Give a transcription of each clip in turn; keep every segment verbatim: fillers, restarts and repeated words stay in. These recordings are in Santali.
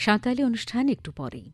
সাঁওতালি অনুষ্ঠান একটু পরেই।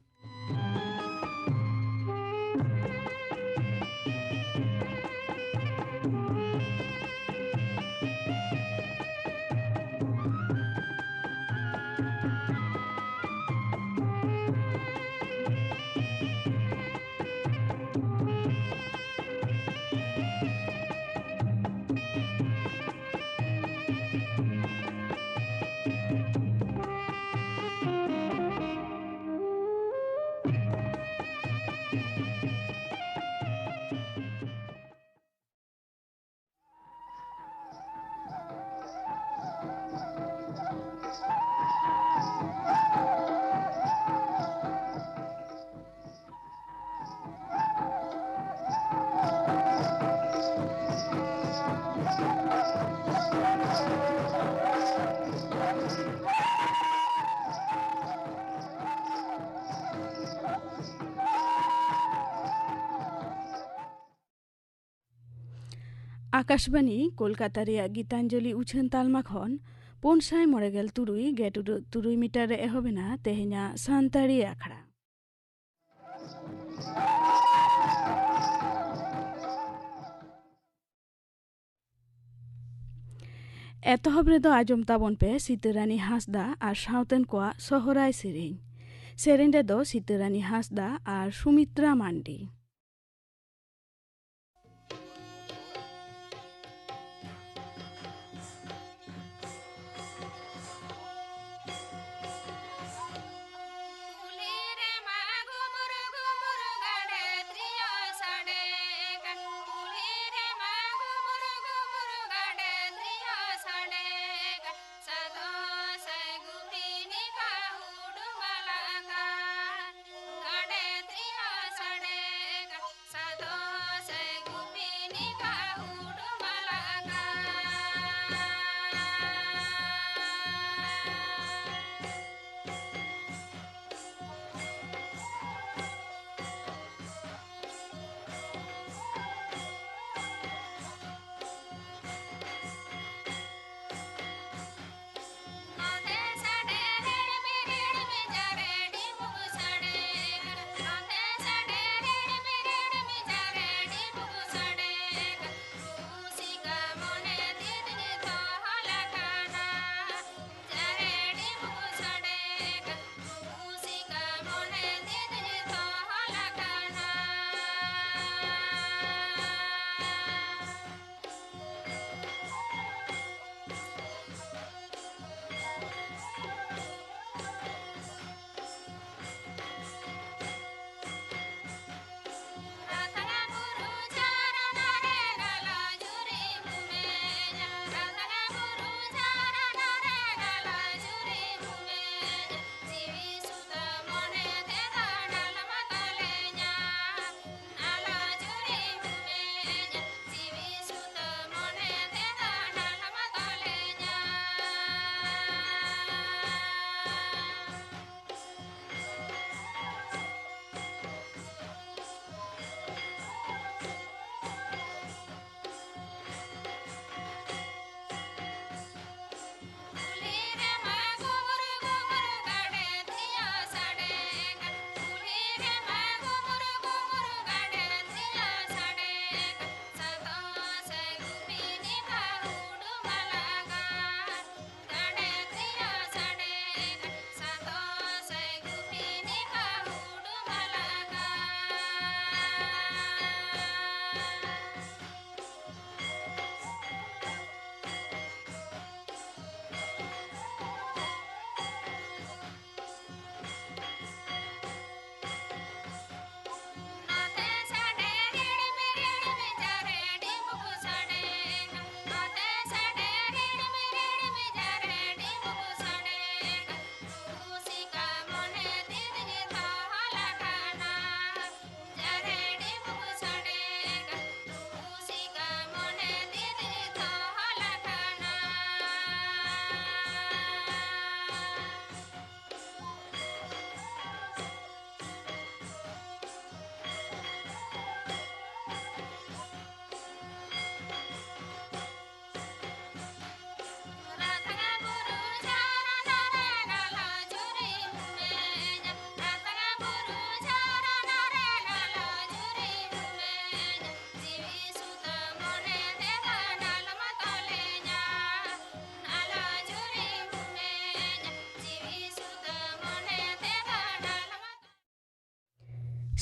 ᱟᱠᱟᱥᱵᱟᱱᱤ ᱠᱳᱞᱠᱟᱛᱟ ᱨᱮᱭᱟᱜ ᱜᱤᱛᱟᱧᱡᱚᱞᱤ ᱩᱪᱷᱟᱹᱱ ᱛᱟᱞᱢᱟ ᱠᱷᱚᱱ ᱯᱩᱱ ᱥᱟᱭ ᱢᱚᱬᱮ ᱜᱮᱞ ᱛᱩᱨᱩᱭ ᱜᱮᱴ ᱩᱰᱟᱹᱜ ᱛᱩᱨᱩᱭ ᱢᱤᱴᱟᱨ ᱨᱮ ᱮᱦᱚᱵ ᱮᱱᱟ ᱛᱮᱦᱮᱧᱟᱜ ᱥᱟᱱᱛᱟᱲᱤ ᱟᱠᱷᱲᱟ᱾ ᱮᱛᱚᱦᱚᱵ ᱨᱮᱫᱚ ᱟᱸᱡᱚᱢ ᱛᱟᱵᱚᱱ ᱯᱮ ᱥᱤᱛᱟᱹᱨᱟᱱᱤ ᱦᱟᱸᱥᱫᱟ ᱟᱨ ᱥᱟᱶᱛᱮᱱ ᱠᱚᱣᱟᱜ ᱥᱚᱦᱚᱨᱟᱭ ᱥᱮᱨᱮᱧ᱾ ᱥᱮᱨᱮᱧ ᱨᱮᱫᱚ ᱥᱤᱛᱟᱹᱨᱟᱱᱤ ᱦᱟᱸᱥᱫᱟ ᱟᱨ ᱥᱩᱢᱤᱛᱨᱟ ᱢᱟᱱᱰᱤ᱾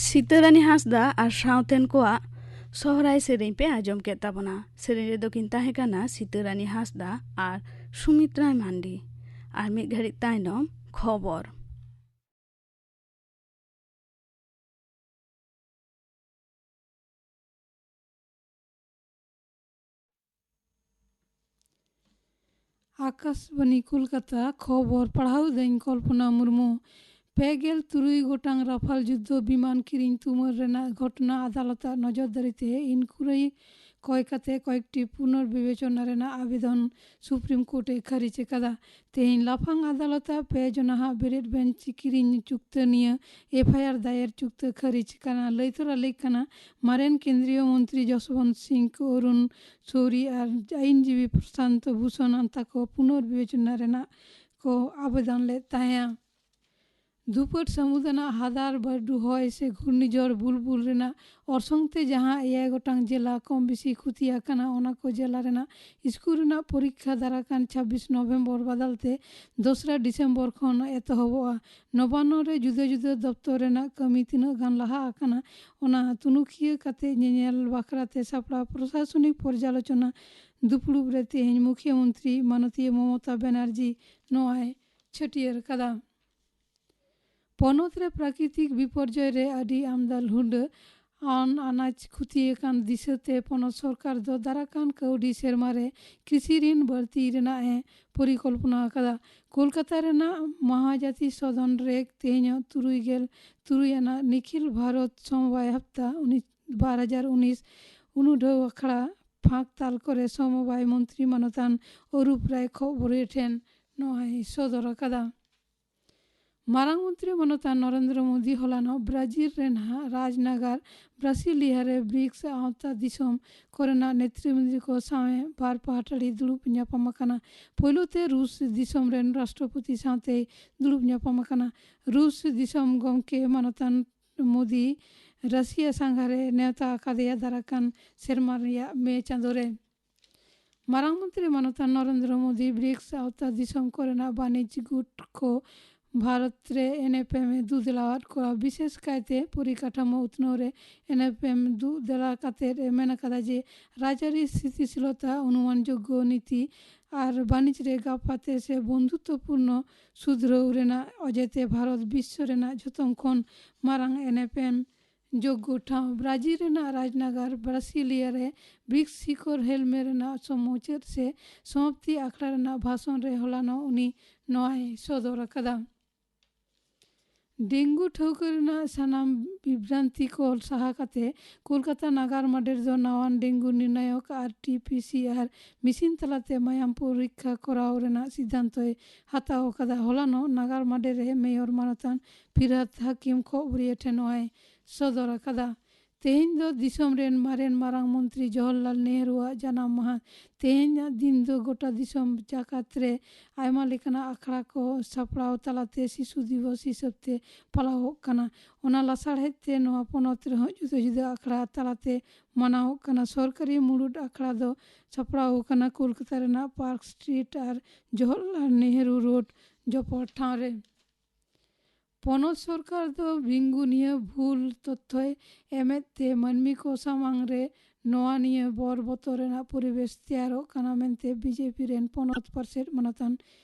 ᱥᱤᱛᱟᱹᱨᱟᱱᱤ ᱦᱟᱸᱥᱫᱟ ᱟᱨ ᱥᱟᱶᱛᱮᱱ ᱠᱚᱣᱟᱜ ᱥᱚᱦᱨᱟᱭ ᱥᱮᱨᱮᱧ ᱯᱮ ᱟᱸᱡᱚᱢ ᱠᱮᱫ ᱛᱟᱵᱚᱱᱟ᱾ ᱥᱮᱨᱮᱧ ᱨᱮᱫᱚ ᱠᱤᱱ ᱛᱟᱦᱮᱸ ᱠᱟᱱᱟ ᱥᱤᱛᱟᱹᱨᱟᱱᱤ ᱦᱟᱸᱥᱫᱟ ᱟᱨ ᱥᱩᱢᱤᱛᱨᱟ ᱢᱟᱱᱰᱤ᱾ ᱟᱨ ᱢᱤᱫ ᱜᱷᱟᱹᱲᱤᱡ ᱛᱟᱭᱱᱚᱢ ᱠᱷᱚᱵᱚᱨ᱾ ᱟᱠᱟᱥᱵᱟᱱᱤ ᱠᱳᱞᱠᱟᱛᱟ, ᱠᱷᱚᱵᱚᱨ ᱯᱟᱲᱦᱟᱣ ᱫᱟᱹᱧ ᱠᱚᱞᱯᱚᱱᱟ ᱢᱩᱨᱢᱩ᱾ ᱯᱮ ᱜᱮᱞ ᱛᱩᱨᱩᱭ ᱜᱚᱴᱟᱝ ᱨᱟᱯᱷᱟᱞ ᱡᱩᱫᱽᱫᱷᱚ ᱵᱤᱢᱟᱱ ᱠᱤᱨᱤᱧ ᱛᱩᱢᱟᱹᱞ ᱨᱮᱱᱟᱜ ᱜᱷᱚᱴᱚᱱᱟ ᱟᱫᱟᱞᱚᱛᱟᱜ ᱱᱚᱡᱚᱨ ᱫᱟᱨᱤᱛᱮ ᱤᱱᱠᱩᱨᱟᱭ ᱠᱚᱭ ᱠᱟᱛᱮ ᱠᱚᱭᱮᱠᱴᱤ ᱯᱩᱱᱚᱨ ᱵᱤᱵᱮᱪᱚᱱᱟ ᱨᱮᱱᱟᱜ ᱟᱵᱮᱫᱚᱱ ᱥᱩᱯᱨᱤᱢ ᱠᱳᱨᱴ ᱮ ᱠᱷᱟᱹᱨᱤᱡ ᱟᱠᱟᱫᱟ᱾ ᱛᱮᱦᱮᱧ ᱞᱟᱯᱷᱟᱝ ᱟᱫᱟᱞᱚᱛᱟᱜ ᱯᱮ ᱡᱚᱱᱟᱦᱟᱜ ᱵᱮᱨᱮᱫ ᱵᱮᱧᱪ ᱠᱤᱨᱤᱧ ᱪᱩᱠᱛᱟᱹ ᱱᱤᱭᱟᱹ ᱮᱯᱷ ᱟᱭ ᱟᱨ ᱫᱟᱭᱮᱨ ᱪᱩᱠᱛᱟᱹ ᱠᱷᱟᱹᱨᱤᱡ ᱠᱟᱱᱟ᱾ ᱞᱟᱹᱭ ᱛᱚᱨᱟ ᱞᱮᱠ ᱠᱟᱱᱟ, ᱢᱟᱨᱮᱱ ᱠᱮᱱᱫᱨᱤᱭᱚ ᱢᱚᱱᱛᱨᱤ ᱡᱚᱥᱵᱚᱱᱛ ᱥᱤᱝ, ᱚᱨᱩᱱ ᱥᱳᱨᱤ ᱟᱨ ᱟᱹᱭᱤᱱᱡᱤᱵᱤ ᱯᱨᱚᱥᱟᱱᱛ ᱵᱷᱩᱥᱚᱱ ᱟᱱᱛᱟ ᱠᱚ ᱯᱩᱱᱚᱨ ᱵᱤᱵᱮᱪᱚᱱᱟ ᱨᱮᱱᱟᱜ ᱠᱚ ᱟᱵᱮᱫᱚᱱ ᱞᱮᱫ ᱛᱟᱦᱮᱸᱫ᱾ ᱫᱷᱩᱯᱟᱹᱴ ᱥᱟᱹᱢᱩᱫ ᱟᱱᱟᱜ ᱦᱟᱫᱟᱨ ᱵᱟᱹᱨᱰᱩ ᱦᱚᱭ ᱥᱮ ᱜᱷᱩᱨᱱᱤᱡᱷᱚᱲ ᱵᱩᱞᱵᱩᱞ ᱨᱮᱱᱟᱜ ᱚᱨᱥᱚᱝ ᱛᱮ ᱡᱟᱦᱟᱸ ᱮᱭᱟᱭ ᱜᱚᱴᱟᱝ ᱡᱮᱞᱟ ᱠᱚᱢ ᱵᱮᱥᱤ ᱠᱷᱩᱛᱤ ᱟᱠᱟᱱᱟ, ᱚᱱᱟ ᱠᱚ ᱡᱮᱞᱟ ᱨᱮᱱᱟᱜ ᱥᱠᱩᱞ ᱨᱮᱱᱟᱜ ᱯᱚᱨᱤᱠᱠᱷᱟ ᱫᱟᱨᱟᱠᱟᱱ ᱪᱷᱟᱵᱵᱤᱥ ᱱᱚᱵᱷᱮᱢᱵᱚᱨ ᱵᱟᱫᱟᱞ ᱛᱮ ᱫᱚᱥᱨᱟ ᱰᱤᱥᱮᱢᱵᱚᱨ ᱠᱷᱚᱱ ᱮᱛᱚᱦᱚᱵᱚᱜᱼᱟ᱾ ᱱᱚᱵᱟᱱᱱᱚ ᱨᱮ ᱡᱩᱫᱟᱹ ᱡᱩᱫᱟᱹ ᱫᱚᱯᱛᱚᱨ ᱨᱮᱱᱟᱜ ᱠᱟᱹᱢᱤ ᱛᱤᱱᱟᱹᱜ ᱜᱟᱱ ᱞᱟᱦᱟ ᱟᱠᱟᱱᱟ, ᱚᱱᱟ ᱛᱩᱱᱩᱠᱷᱤᱭᱟᱹ ᱠᱟᱛᱮ ᱧᱮᱧᱮᱞ ᱵᱟᱠᱷᱨᱟ ᱛᱮ ᱥᱟᱯᱲᱟᱣ ᱯᱨᱚᱥᱟᱥᱚᱱᱤᱠ ᱯᱚᱨᱡᱟᱞᱳᱪᱚᱱᱟ ᱫᱩᱯᱲᱩᱵ ᱨᱮ ᱛᱮᱦᱮᱧ ᱢᱩᱠᱷᱭᱚᱢᱚᱱᱛᱨᱤ ᱢᱟᱱᱚᱛᱤᱭᱟᱹ ᱢᱚᱢᱚᱛᱟ ᱵᱮᱱᱟᱨᱡᱤ ᱱᱚᱣᱟᱭ ᱪᱷᱟᱹᱴᱭᱟᱹᱨ ᱠᱟᱫᱟ᱾ ᱯᱚᱱᱚᱛ ᱨᱮ ᱯᱨᱟᱠᱨᱤᱛᱤᱠ ᱵᱤᱯᱚᱨᱡᱚᱭ ᱨᱮ ᱟᱹᱰᱤ ᱟᱢᱫᱟ ᱞᱩᱰᱟᱹ ᱟᱱ ᱟᱱᱟᱡ ᱠᱷᱩᱛᱤ ᱟᱠᱟᱱ ᱫᱤᱥᱟᱹ ᱛᱮ ᱯᱚᱱᱚᱛ ᱥᱚᱨᱠᱟᱨ ᱫᱚ ᱫᱟᱨᱟᱠᱟᱱ ᱠᱟᱹᱣᱰᱤ ᱥᱮᱨᱢᱟ ᱨᱮ ᱠᱨᱤᱥᱤ ᱨᱤᱱ ᱵᱟᱹᱲᱛᱤ ᱨᱮᱱᱟᱜ ᱮ ᱯᱚᱨᱤᱠᱚᱞᱯᱚᱱᱟ ᱟᱠᱟᱫᱟ᱾ ᱠᱳᱞᱠᱟᱛᱟ ᱨᱮᱱᱟᱜ ᱢᱟᱦᱟᱡᱟᱛᱤ ᱥᱚᱫᱚᱱ ᱨᱮ ᱛᱮᱦᱮᱧᱚᱜ ᱛᱩᱨᱩᱭ ᱜᱮᱞ ᱛᱩᱨᱩᱭ ᱟᱱᱟᱜ ᱱᱤᱠᱷᱤᱞ ᱵᱷᱟᱨᱚᱛ ᱥᱚᱢᱵᱟᱭ ᱦᱟᱯᱛᱟ ᱩᱱᱤᱥ, ᱵᱟᱨ ᱦᱟᱡᱟᱨ ᱩᱱᱤᱥ ᱩᱱᱩᱰᱷᱟᱹᱣ ᱟᱠᱷᱲᱟ ᱯᱷᱟᱸᱠ ᱛᱟᱞ ᱠᱚᱨᱮ ᱥᱚᱢᱚᱵᱟᱭ ᱢᱚᱱᱛᱨᱤ ᱢᱟᱱᱚᱛᱟᱱ ᱚᱨᱩᱯ ᱨᱟᱭ ᱠᱷᱚᱵᱚᱨᱤᱭᱟᱹ ᱴᱷᱮᱱ ᱱᱚᱣᱟᱭ ᱥᱚᱫᱚᱨ ᱟᱠᱟᱫᱟ᱾ ᱢᱟᱨᱟᱝ ᱢᱚᱱᱛᱨᱤ ᱢᱟᱱᱚᱛᱟᱱ ᱱᱚᱨᱮᱱᱫᱨᱚ ᱢᱳᱫᱤ ᱦᱚᱞᱟᱱᱚᱜ ᱵᱨᱟᱡᱤᱞ ᱨᱮᱱᱟᱜ ᱨᱟᱡᱽᱱᱟᱜᱟᱨ ᱵᱨᱟᱥᱤᱞᱤᱭᱟ ᱨᱮ ᱵᱨᱤᱠᱥ ᱟᱣᱛᱟ ᱫᱤᱥᱚᱢ ᱠᱚᱨᱮᱱᱟᱜ ᱱᱮᱛᱨᱤ ᱢᱚᱱᱛᱨᱤ ᱠᱚ ᱥᱟᱶ ᱮ ᱵᱟᱨ ᱯᱟᱦᱴᱟᱲᱤ ᱫᱩᱲᱩᱵ ᱧᱟᱯᱟᱢ ᱟᱠᱟᱱᱟ᱾ ᱯᱳᱭᱞᱳ ᱛᱮ ᱨᱩᱥ ᱫᱤᱥᱚᱢ ᱨᱮᱱ ᱨᱟᱥᱴᱨᱚᱯᱚᱛᱤ ᱥᱟᱶᱛᱮᱭ ᱫᱩᱲᱩᱵ ᱧᱟᱯᱟᱢ ᱟᱠᱟᱱᱟ᱾ ᱨᱩᱥ ᱫᱤᱥᱚᱢ ᱜᱚᱢᱠᱮ ᱢᱟᱱᱚᱛᱟᱱ ᱢᱳᱫᱤ ᱨᱟᱥᱤᱭᱟ ᱥᱟᱸᱜᱷᱟᱨᱮ ᱱᱮᱣᱛᱟ ᱟᱠᱟᱫᱮᱭᱟ ᱫᱟᱨᱟᱠᱟᱱ ᱥᱮᱨᱢᱟ ᱨᱮᱭᱟᱜ ᱢᱮ ᱪᱟᱸᱫᱳ ᱨᱮ᱾ ᱢᱟᱨᱟᱝ ᱢᱚᱱᱛᱨᱤ ᱢᱟᱱᱚᱛᱟᱱ ᱱᱚᱨᱮᱱᱫᱨᱚ ᱢᱳᱫᱤ ᱵᱨᱤᱠᱥ ᱟᱣᱛᱟ ᱫᱤᱥᱚᱢ ᱠᱚᱨᱮᱱᱟᱜ ᱵᱟᱹᱱᱤᱡᱽ ᱜᱩᱴ ᱠᱚ ᱵᱷᱟᱨᱚᱛ ᱨᱮ ᱮᱱ ᱮᱯ ᱮᱢ ᱮ ᱫᱩ ᱫᱮᱞᱟᱣᱟᱫ ᱠᱚᱣᱟ᱾ ᱵᱤᱥᱮᱥ ᱠᱟᱭᱛᱮ ᱯᱚᱨᱤᱠᱟᱴᱷᱟᱢᱳ ᱩᱛᱱᱟᱹᱣ ᱨᱮ ᱮᱱ ᱮᱯ ᱮᱢ ᱫᱩ ᱫᱮᱞᱟ ᱠᱟᱛᱮ ᱮ ᱢᱮᱱ ᱟᱠᱟᱫᱟ ᱡᱮ ᱨᱟᱡᱽᱟᱹᱨᱤ ᱥᱛᱷᱤᱛᱤᱥᱤᱞᱚᱛᱟ, ᱚᱱᱩᱢᱟᱱ ᱡᱳᱜᱽᱜᱚ ᱱᱤᱛᱤ ᱟᱨ ᱵᱟᱹᱱᱤᱡᱽ ᱨᱮ ᱜᱟᱯᱟᱛᱮ ᱥᱮ ᱵᱚᱱᱫᱷᱩᱛᱛᱚᱯᱩᱨᱱᱚ ᱥᱩᱫᱷᱨᱟᱹᱣ ᱨᱮᱱᱟᱜ ᱚᱡᱮᱛᱮ ᱵᱷᱟᱨᱚᱛ ᱵᱤᱥᱥᱚ ᱨᱮᱱᱟᱜ ᱡᱷᱚᱛᱚᱢ ᱠᱷᱚᱱ ᱢᱟᱨᱟᱝ ᱮᱱ ᱮᱯ ᱮᱢ ᱡᱳᱜᱽᱜᱚ ᱴᱷᱟᱶ᱾ ᱵᱨᱟᱡᱤᱞ ᱨᱮᱱᱟᱜ ᱨᱟᱡᱽᱱᱟᱜᱟᱨ ᱵᱨᱟᱥᱤᱞᱤᱭᱟ ᱨᱮ ᱵᱨᱤᱠᱥ ᱥᱤᱠᱷᱚᱨ ᱦᱮᱞᱢᱮᱞ ᱨᱮᱱᱟᱜ ᱥᱚᱢᱩᱪᱟᱹᱫ ᱥᱮ ᱥᱚᱢᱟᱯᱛᱤ ᱟᱠᱷᱲᱟ ᱨᱮᱱᱟᱜ ᱵᱷᱟᱥᱚᱱ ᱨᱮ ᱦᱚᱞᱟᱱᱚᱜ ᱩᱱᱤ ᱱᱚᱣᱟᱭ ᱥᱚᱫᱚᱨ ᱟᱠᱟᱫᱟ᱾ ᱰᱮᱝᱜᱩ ᱴᱷᱟᱹᱣᱠᱟᱹ ᱨᱮᱱᱟᱜ ᱥᱟᱱᱟᱢ ᱵᱤᱵᱷᱨᱟᱱᱛᱤ ᱠᱚ ᱥᱟᱦᱟ ᱠᱟᱛᱮ ᱠᱳᱞᱠᱟᱛᱟ ᱱᱟᱜᱟᱨ ᱢᱟᱰᱮᱨ ᱫᱚ ᱱᱟᱣᱟᱱ ᱰᱮᱝᱜᱩ ᱱᱤᱨᱱᱟᱭᱚᱠ ᱟᱨ ᱴᱤ ᱯᱤ ᱥᱤ ᱟᱨ ᱢᱮᱥᱤᱱ ᱛᱟᱞᱟᱛᱮ ᱢᱟᱭᱟᱢ ᱯᱚᱨᱤᱠᱠᱷᱟ ᱠᱚᱨᱟᱣ ᱨᱮᱱᱟᱜ ᱥᱤᱫᱽᱫᱷᱟᱱᱛᱚᱭ ᱦᱟᱛᱟᱣ ᱟᱠᱟᱫᱟ᱾ ᱦᱚᱞᱟᱱᱚᱜ ᱱᱟᱜᱟᱨ ᱢᱟᱰᱮᱨ ᱨᱮ ᱢᱮᱭᱚᱨ ᱢᱟᱱᱚᱛᱟᱱ ᱯᱷᱤᱨᱦᱟᱫ ᱦᱟᱠᱤᱢ ᱠᱷᱚᱵᱚᱨᱤᱭᱟᱹ ᱴᱷᱮᱱ ᱱᱚᱣᱟᱭ ᱥᱚᱫᱚᱨ ᱟᱠᱟᱫᱟ᱾ ᱛᱮᱦᱮᱧ ᱫᱚ ᱫᱤᱥᱚᱢ ᱨᱮᱱ ᱢᱟᱨᱮᱱ ᱢᱟᱨᱟᱝ ᱢᱚᱱᱛᱨᱤ ᱡᱚᱣᱟᱦᱚᱨᱞᱟᱞ ᱱᱮᱦᱨᱩᱣᱟᱜ ᱡᱟᱱᱟᱢ ᱢᱟᱦᱟ᱾ ᱛᱮᱦᱮᱧᱟᱜ ᱫᱤᱱ ᱫᱚ ᱜᱚᱴᱟ ᱫᱤᱥᱚᱢ ᱡᱟᱠᱟᱛ ᱨᱮ ᱟᱭᱢᱟ ᱞᱮᱠᱟᱱᱟᱜ ᱟᱠᱷᱲᱟ ᱠᱚ ᱥᱟᱯᱲᱟᱣ ᱛᱟᱞᱟᱛᱮ ᱥᱤᱥᱩ ᱫᱤᱵᱚᱥ ᱦᱤᱥᱟᱹᱵ ᱛᱮ ᱯᱟᱞᱟᱣᱚᱜ ᱠᱟᱱᱟ᱾ ᱚᱱᱟ ᱞᱟᱥᱟᱲᱦᱮᱫ ᱛᱮ ᱱᱚᱣᱟ ᱯᱚᱱᱚᱛ ᱨᱮᱦᱚᱸ ᱡᱩᱫᱟᱹ ᱡᱩᱫᱟᱹ ᱟᱠᱷᱲᱟ ᱛᱟᱞᱟᱛᱮ ᱢᱟᱱᱟᱣᱚᱜ ᱠᱟᱱᱟ᱾ ᱥᱚᱨᱠᱟᱨᱤ ᱢᱩᱲᱩᱫ ᱟᱠᱷᱲᱟ ᱫᱚ ᱥᱟᱯᱲᱟᱣ ᱟᱠᱟᱱᱟ ᱠᱳᱞᱠᱟᱛᱟ ᱨᱮᱱᱟᱜ ᱯᱟᱨᱠ ᱥᱴᱨᱤᱴ ᱟᱨ ᱡᱚᱣᱟᱦᱚᱨᱞᱟᱞ ᱱᱮᱦᱨᱩ ᱨᱳᱰ ᱡᱚᱯᱚᱲ ᱴᱷᱟᱶ ᱨᱮ᱾ ᱯᱚᱱᱚᱛ ᱥᱚᱨᱠᱟᱨ ᱫᱚ ᱰᱮᱝᱜᱩ ᱱᱤᱭᱟᱹ ᱵᱷᱩᱞ ᱛᱚᱛᱛᱷᱚᱭ ᱮᱢᱮᱫ ᱛᱮ ᱢᱟᱹᱱᱢᱤ ᱠᱚ ᱥᱟᱢᱟᱝ ᱨᱮ ᱱᱚᱣᱟ ᱱᱤᱭᱟᱹ ᱵᱚᱨ ᱵᱚᱛᱚᱨ ᱨᱮᱱᱟᱜ ᱯᱚᱨᱤᱵᱮᱥ ᱛᱮᱭᱟᱨᱚᱜ ᱠᱟᱱᱟ ᱢᱮᱱᱛᱮ ᱵᱤᱡᱮᱯᱤ ᱨᱮᱱ ᱯᱚᱱᱚᱛ ᱯᱟᱨᱥᱮᱛ ᱢᱟᱱᱚᱛᱟᱱ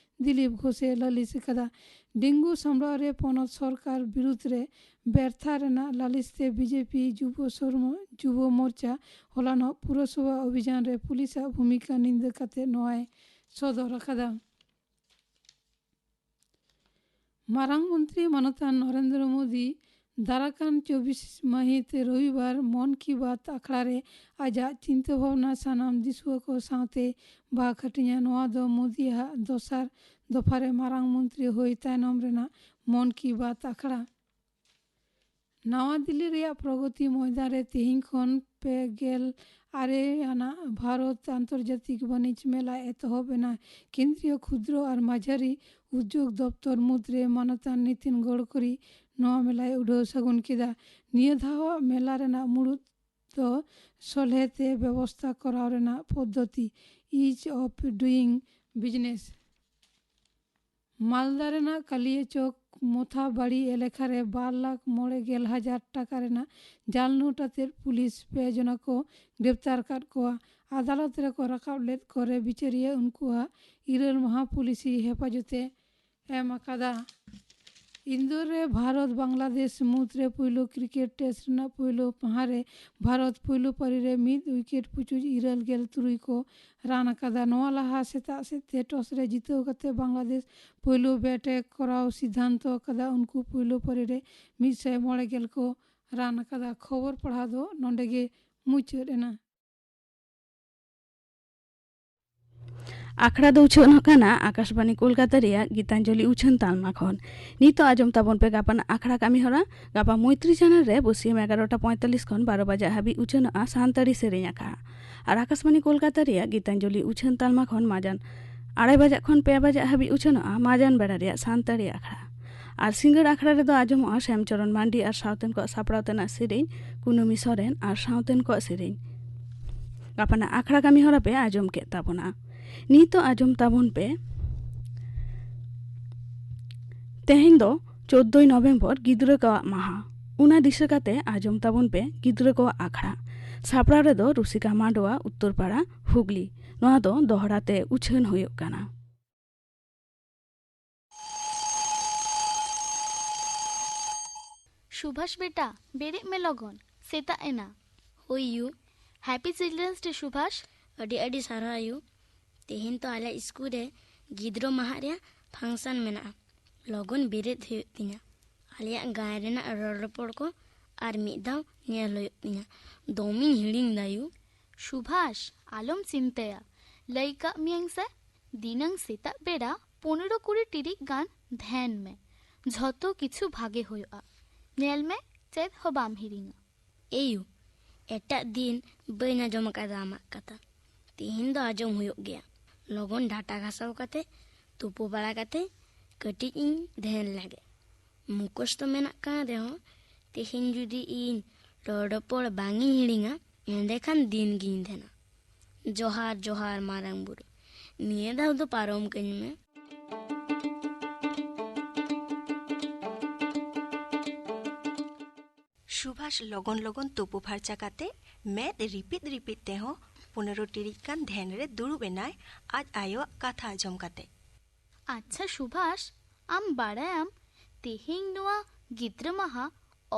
ᱫᱤᱞᱤᱯ ᱜᱷᱳᱥᱮ ᱞᱟᱹᱞᱤᱥ ᱟᱠᱟᱫᱟ᱾ ᱰᱮᱝᱜᱩ ᱥᱟᱢᱵᱲᱟᱣ ᱨᱮ ᱯᱚᱱᱚᱛ ᱥᱚᱨᱠᱟᱨ ᱵᱤᱨᱩᱫᱽ ᱨᱮ ᱵᱮᱨᱛᱷᱟ ᱨᱮᱱᱟᱜ ᱞᱟᱹᱞᱤᱥ ᱛᱮ ᱵᱤᱡᱮᱯᱤ ᱡᱩᱵᱚ ᱥᱚᱨᱢᱚ-, ᱡᱩᱵᱚ ᱢᱳᱨᱪᱟ ᱦᱚᱞᱟᱱᱚᱜ ᱯᱩᱨᱚᱥᱚᱵᱷᱟ ᱚᱵᱷᱤᱡᱟᱱ ᱨᱮ ᱯᱩᱞᱤᱥᱟᱜ ᱵᱷᱩᱢᱤᱠᱟ ᱱᱤᱱᱫᱟᱹ ᱠᱟᱛᱮ ᱱᱚᱣᱟᱭ ᱥᱚᱫᱚᱨ ᱟᱠᱟᱫᱟ᱾ ᱢᱟᱨᱟᱝ ᱢᱚᱱᱛᱨᱤ ᱢᱟᱱᱚᱛᱟᱱ ᱱᱚᱨᱮᱱᱫᱨᱚ ᱢᱳᱫᱤ ᱫᱟᱨᱟᱠᱟᱱ ᱪᱚᱵᱵᱤᱥ ᱢᱟᱹᱦᱤᱛ ᱨᱚᱵᱤᱵᱟᱨ ᱢᱚᱱ ᱠᱤ ᱵᱟᱛ ᱟᱠᱷᱲᱟ ᱨᱮ ᱟᱡᱟᱜ ᱪᱤᱱᱛᱟᱹ ᱵᱷᱟᱵᱽᱱᱟ ᱥᱟᱱᱟᱢ ᱫᱤᱥᱩᱣᱟᱹ ᱠᱚ ᱥᱟᱶᱛᱮ ᱵᱟᱠ ᱦᱟᱹᱴᱤᱧᱟ᱾ ᱱᱚᱣᱟ ᱫᱚ ᱢᱳᱫᱤᱭᱟᱜ ᱫᱚᱥᱟᱨ ᱫᱚᱯᱷᱟ ᱨᱮ ᱢᱟᱨᱟᱝ ᱢᱚᱱᱛᱨᱤ ᱦᱩᱭ ᱛᱟᱭᱱᱚᱢ ᱨᱮᱱᱟᱜ ᱢᱚᱱ ᱠᱤ ᱵᱟᱛ ᱟᱠᱷᱲᱟ᱾ ᱱᱟᱣᱟ ᱫᱤᱞᱞᱤ ᱨᱮᱭᱟᱜ ᱯᱨᱚᱜᱚᱛᱤ ᱢᱚᱭᱫᱟᱱ ᱨᱮ ᱛᱮᱦᱮᱧ ᱠᱷᱚᱱ ᱯᱮ ᱜᱮᱞ ᱟᱨᱮ ᱟᱱᱟᱜ ᱵᱷᱟᱨᱚᱛ ᱟᱱᱛᱚᱨᱡᱟᱛᱤᱠ ᱵᱟᱹᱱᱤᱡᱽ ᱢᱮᱞᱟ ᱮᱛᱚᱦᱚᱵ ᱮᱱᱟ᱾ ᱠᱮᱱᱫᱨᱤᱭᱚ ᱠᱷᱩᱫᱨᱚ ᱟᱨ ᱢᱟᱡᱷᱟᱨᱤ ᱩᱫᱽᱭᱳᱜᱽ ᱫᱚᱯᱛᱚᱨ ᱢᱩᱫᱽᱨᱮ ᱢᱟᱱᱚᱛᱟᱱ ᱱᱤᱛᱤᱱ ᱜᱚᱰᱠᱚᱨᱤ ᱱᱚᱣᱟ ᱢᱮᱞᱟᱭ ᱩᱰᱷᱟᱹᱣ ᱥᱟᱹᱜᱩᱱ ᱠᱮᱫᱟ᱾ ᱱᱤᱭᱟᱹ ᱫᱷᱟᱣᱟᱜ ᱢᱮᱞᱟ ᱨᱮᱱᱟᱜ ᱢᱩᱲᱩᱫ ᱫᱚ ᱥᱚᱞᱦᱮ ᱛᱮ ᱵᱮᱵᱚᱥᱛᱟ ᱠᱚᱨᱟᱣ ᱨᱮᱱᱟᱜ ᱯᱚᱫᱽᱫᱷᱚᱛᱤ, ease of doing business᱾ ᱢᱟᱞᱫᱟ ᱨᱮᱱᱟᱜ ᱠᱟᱞᱤᱭᱟᱪᱚᱠ ᱢᱚᱛᱷᱟᱵᱟᱲᱤ ᱮᱞᱟᱠᱟ ᱨᱮ ᱵᱟᱨ ᱞᱟᱠᱷ ᱢᱚᱬᱮ ᱜᱮᱞ ᱦᱟᱡᱟᱨ ᱴᱟᱠᱟ ᱨᱮᱱᱟᱜ ᱡᱟᱞ ᱱᱳᱴ ᱟᱛᱮᱫ ᱯᱩᱞᱤᱥ ᱯᱮ ᱡᱚᱱᱟ ᱠᱚ ᱜᱨᱮᱯᱛᱟᱨ ᱟᱠᱟᱫ ᱠᱚᱣᱟ᱾ ᱟᱫᱟᱞᱚᱛ ᱨᱮᱠᱚ ᱨᱟᱠᱟᱵ ᱞᱮᱫ ᱠᱚᱨᱮ ᱵᱤᱪᱟᱹᱨᱤᱭᱟᱹ ᱩᱱᱠᱩᱣᱟᱜ ᱤᱨᱟᱹᱞ ᱢᱟᱦᱟ ᱯᱩᱞᱤᱥᱤ ᱦᱮᱯᱟᱡᱚᱛᱮ ᱮᱢ ᱟᱠᱟᱫᱟ᱾ ᱤᱱᱫᱳᱨ ᱨᱮ ᱵᱷᱟᱨᱚᱛ ᱵᱟᱝᱞᱟᱫᱮᱥ ᱢᱩᱫᱽ ᱨᱮ ᱯᱩᱭᱞᱩ ᱠᱨᱤᱠᱮᱴ ᱴᱮᱥᱴ ᱨᱮᱱᱟᱜ ᱯᱩᱭᱞᱩ ᱢᱟᱦᱟ ᱨᱮ ᱵᱷᱟᱨᱚᱛ ᱯᱩᱭᱞᱩ ᱯᱟᱹᱨᱤ ᱨᱮ ᱢᱤᱫ ᱣᱤᱠᱮᱴ ᱯᱩᱪᱩᱡ ᱤᱨᱟᱹᱞ ᱜᱮᱞ ᱛᱩᱨᱩᱭ ᱠᱚ ᱨᱟᱱ ᱟᱠᱟᱫᱟ᱾ ᱱᱚᱣᱟ ᱞᱟᱦᱟ ᱥᱮᱛᱟᱜ ᱥᱮᱫ ᱛᱮ ᱴᱚᱥ ᱨᱮ ᱡᱤᱛᱟᱹᱣ ᱠᱟᱛᱮ ᱵᱟᱝᱞᱟᱫᱮᱥ ᱯᱩᱭᱞᱩ ᱵᱮᱴ ᱮ ᱠᱚᱨᱟᱣ ᱥᱤᱫᱽᱫᱷᱟᱱᱛᱚ ᱟᱠᱟᱫᱟ᱾ ᱩᱱᱠᱩ ᱯᱩᱭᱞᱩ ᱯᱟᱹᱨᱤ ᱨᱮ ᱢᱤᱫ ᱥᱟᱭ ᱢᱚᱬᱮ ᱜᱮᱞ ᱠᱚ ᱨᱟᱱ ᱟᱠᱟᱫᱟ᱾ ᱠᱷᱚᱵᱚᱨ ᱯᱟᱲᱦᱟᱣ ᱫᱚ ᱱᱚᱰᱮ ᱜᱮ ᱢᱩᱪᱟᱹᱫ ᱮᱱᱟ᱾ ᱟᱠᱷᱲᱟ ᱫᱚ ᱩᱪᱷᱟᱹᱱᱚᱜ ᱠᱟᱱᱟ ᱟᱠᱟᱥᱵᱟᱱᱤ ᱠᱳᱞᱠᱟᱛᱟ ᱨᱮᱭᱟᱜ ᱜᱤᱛᱟᱧᱡᱚᱞᱤ ᱩᱪᱷᱟᱹᱱ ᱛᱟᱞᱢᱟ ᱠᱷᱚᱱ᱾ ᱱᱤᱛᱚᱜ ᱟᱸᱡᱚᱢ ᱛᱟᱵᱚᱱ ᱯᱮ ᱜᱟᱯᱟᱱ ᱟᱠᱷᱲᱟ ᱠᱟᱹᱢᱤ ᱦᱚᱨᱟ᱾ ᱜᱟᱯᱟ ᱢᱳᱭᱛᱨᱤ ᱪᱮᱱᱮᱞ ᱨᱮ ᱵᱟᱹᱥᱭᱟᱹᱢ ᱮᱜᱟᱨᱚᱴᱟ ᱯᱚᱸᱭᱛᱟᱞᱞᱤᱥ ᱠᱷᱚᱱ ᱵᱟᱨᱚ ᱵᱟᱡᱟᱜ ᱦᱟᱹᱵᱤᱡ ᱩᱪᱷᱟᱹᱱᱚᱜᱼᱟ ᱥᱟᱱᱛᱟᱲᱤ ᱥᱮᱨᱮᱧ ᱟᱠᱷᱲᱟ᱾ ᱟᱨ ᱟᱠᱟᱥᱵᱟᱱᱤ ᱠᱳᱞᱠᱟᱛᱟ ᱨᱮᱭᱟᱜ ᱜᱤᱛᱟᱧᱡᱚᱞᱤ ᱩᱪᱷᱟᱹᱱ ᱛᱟᱞᱢᱟ ᱠᱷᱚᱱ ᱢᱟᱡᱟᱱ ᱟᱲᱟᱭ ᱵᱟᱡᱟᱜ ᱠᱷᱚᱱ ᱯᱮ ᱵᱟᱡᱟᱜ ᱦᱟᱹᱵᱤᱡ ᱩᱪᱷᱟᱹᱱᱚᱜᱼᱟ ᱢᱟᱡᱟᱱ ᱵᱮᱲᱟ ᱨᱮᱭᱟᱜ ᱥᱟᱱᱛᱟᱲᱤ ᱟᱠᱷᱲᱟ᱾ ᱟᱨ ᱥᱤᱸᱜᱟᱹᱲ ᱟᱠᱷᱲᱟ ᱨᱮᱫᱚ ᱟᱸᱡᱚᱢᱚᱜᱼᱟ ᱥᱮᱢᱪᱚᱨᱚᱱ ᱢᱟᱱᱰᱤ ᱟᱨ ᱥᱟᱶᱛᱮᱱ ᱠᱚᱣᱟᱜ ᱥᱟᱯᱲᱟᱣ ᱛᱮᱱᱟᱜ ᱥᱮᱨᱮᱧ ᱠᱩᱱᱟᱹᱢᱤ ᱥᱚᱨᱮᱱ ᱟᱨ ᱥᱟᱶᱛᱮᱱ ᱠᱚᱣᱟᱜ ᱥᱮᱨᱮᱧ᱾ ᱜᱟᱯᱟᱱᱟᱜ ᱟᱠᱷᱲᱟ ᱠᱟᱹᱢᱤ ᱦᱚᱨᱟ ᱯᱮ ᱟᱸᱡᱚᱢ ᱠᱮᱫ ᱛᱟᱵᱚᱱᱟ᱾ ᱱᱤᱛᱚᱜ ᱟᱸᱡᱚᱢ ᱛᱟᱵᱚᱱ ᱯᱮ, ᱛᱮᱦᱮᱧ ᱫᱚ ᱪᱳᱫᱽᱫᱳᱭ ᱱᱚᱵᱷᱮᱢᱵᱚᱨ ᱜᱤᱫᱽᱨᱟᱹ ᱠᱚᱣᱟᱜ ᱢᱟᱦᱟ᱾ ᱚᱱᱟ ᱫᱤᱥᱟᱹ ᱠᱟᱛᱮ ᱟᱸᱡᱚᱢ ᱛᱟᱵᱚᱱ ᱯᱮ ᱜᱤᱫᱽᱨᱟᱹ ᱠᱚᱣᱟᱜ ᱟᱠᱷᱲᱟ᱾ ᱥᱟᱯᱲᱟᱣ ᱨᱮᱫᱚ ᱨᱩᱥᱤᱠᱟ ᱢᱟᱰᱣᱟ, ᱩᱛᱛᱚᱨᱯᱟᱲᱟ, ᱦᱩᱜᱽᱞᱤ᱾ ᱱᱚᱣᱟ ᱫᱚ ᱫᱚᱦᱲᱟ ᱛᱮ ᱩᱪᱷᱟᱹᱱ ᱦᱩᱭᱩᱜ ᱠᱟᱱᱟ᱾ ᱥᱩᱵᱷᱟᱥ ᱵᱮᱴᱟ, ᱵᱮᱨᱮᱫ ᱢᱮ ᱞᱚᱜᱚᱱ, ᱥᱮᱛᱟᱜ ᱮᱱᱟ᱾ ᱦᱳᱭ ᱭᱩ, ᱦᱮᱯᱤ ᱪᱤᱞᱰᱨᱮᱱᱥ ᱰᱮ ᱥᱩᱵᱷᱟᱥ᱾ ᱟᱹᱰᱤ ᱟᱹᱰᱤ ᱥᱟᱨᱦᱟᱣ ᱭᱩ᱾ ᱛᱮᱦᱮᱧ ᱛᱚ ᱟᱞᱮ ᱥᱠᱩᱞ ᱨᱮ ᱜᱤᱫᱽᱨᱟᱹ ᱢᱟᱦᱟ ᱨᱮᱭᱟᱜ ᱯᱷᱟᱝᱥᱟᱱ ᱢᱮᱱᱟᱜᱼᱟ᱾ ᱞᱚᱜᱚᱱ ᱵᱮᱨᱮᱫ ᱦᱩᱭᱩᱜ ᱛᱤᱧᱟ᱾ ᱟᱞᱮᱭᱟᱜ ᱜᱟᱭᱟᱱ ᱨᱮᱱᱟᱜ ᱨᱚᱲ ᱨᱚᱯᱚᱲ ᱠᱚ ᱟᱨ ᱢᱤᱫ ᱫᱷᱟᱣ ᱧᱮᱞ ᱦᱩᱭᱩᱜ ᱛᱤᱧᱟ᱾ ᱫᱚᱢᱮᱧ ᱦᱤᱲᱤᱧ ᱫᱟ ᱭᱩ᱾ ᱥᱩᱵᱷᱟᱥ, ᱟᱞᱚᱢ ᱪᱤᱱᱛᱟᱹᱭᱟ, ᱞᱟᱹᱭ ᱠᱟᱜ ᱢᱤᱭᱟᱹᱧ ᱥᱮ᱾ ᱫᱤᱱᱟᱹᱝ ᱥᱮᱛᱟᱜ ᱵᱮᱲᱟ ᱯᱚᱱᱮᱨᱚ ᱠᱩᱲᱤ ᱴᱤᱲᱤᱡ ᱜᱟᱱ ᱫᱷᱮᱱ ᱢᱮ, ᱡᱷᱚᱛᱚ ᱠᱤᱪᱷᱩ ᱵᱷᱟᱜᱮ ᱦᱩᱭᱩᱜᱼᱟ᱾ ᱧᱮᱞ ᱢᱮ, ᱪᱮᱫ ᱦᱚᱸ ᱵᱟᱢ ᱦᱤᱲᱤᱧᱟ᱾ ᱮᱭᱩ, ᱮᱴᱟᱜ ᱫᱤᱱ ᱵᱟᱹᱧ ᱟᱸᱡᱚᱢ ᱟᱠᱟᱫᱟ ᱟᱢᱟᱜ ᱠᱟᱛᱷᱟ᱾ ᱛᱮᱦᱮᱧ ᱫᱚ ᱟᱸᱡᱚᱢ ᱦᱩᱭᱩᱜ ᱜᱮᱭᱟ᱾ ᱞᱚᱜᱚᱱ ᱰᱟᱴᱟ ᱜᱷᱟᱥᱟᱣ ᱠᱟᱛᱮ, ᱛᱩᱯᱩ ᱵᱟᱲᱟ ᱠᱟᱛᱮ ᱠᱟᱹᱴᱤᱡ ᱤᱧ ᱫᱷᱮᱱ ᱞᱮᱜᱮ᱾ ᱢᱩᱠᱷᱚᱥᱛᱚ ᱢᱮᱱᱟᱜ ᱠᱟᱱ ᱨᱮᱦᱚᱸ, ᱛᱮᱦᱮᱧ ᱡᱩᱫᱤ ᱤᱧ ᱨᱚᱲ ᱨᱚᱯᱚᱲ ᱵᱟᱝ ᱤᱧ ᱦᱤᱲᱤᱧᱟ, ᱮᱸᱰᱮᱠᱷᱟᱱ ᱫᱤᱱ ᱜᱤᱧ ᱫᱷᱮᱱᱟ᱾ ᱡᱚᱦᱟᱨ, ᱡᱚᱦᱟᱨ ᱢᱟᱨᱟᱝ ᱵᱩᱨᱩ, ᱱᱤᱭᱟᱹ ᱫᱷᱟᱣ ᱫᱚ ᱯᱟᱨᱚᱢ ᱠᱟᱹᱧ ᱢᱮ᱾ ᱥᱩᱵᱷᱟᱥ ᱞᱚᱜᱚᱱ ᱞᱚᱜᱚᱱ ᱛᱩᱯᱩ ᱯᱷᱟᱨᱪᱟ ᱠᱟᱛᱮ ᱢᱮᱫ ᱨᱤᱯᱤᱫ ᱨᱤᱯᱤᱫ ᱛᱮᱦᱚᱸ ᱯᱚᱱᱮᱨᱚ ᱴᱤᱲᱤᱡ ᱜᱟᱱ ᱫᱷᱮᱱ ᱨᱮ ᱫᱩᱲᱩᱵ ᱮᱱᱟᱭ ᱟᱡ ᱟᱭᱳᱣᱟᱜ ᱠᱟᱛᱷᱟ ᱟᱸᱡᱚᱢ ᱠᱟᱛᱮ᱾ ᱟᱪᱪᱷᱟ ᱥᱩᱵᱷᱟᱥ, ᱟᱢ ᱵᱟᱲᱟᱭᱟᱢ ᱛᱮᱦᱮᱧ ᱱᱚᱣᱟ ᱜᱤᱫᱽᱨᱟᱹ ᱢᱟᱦᱟ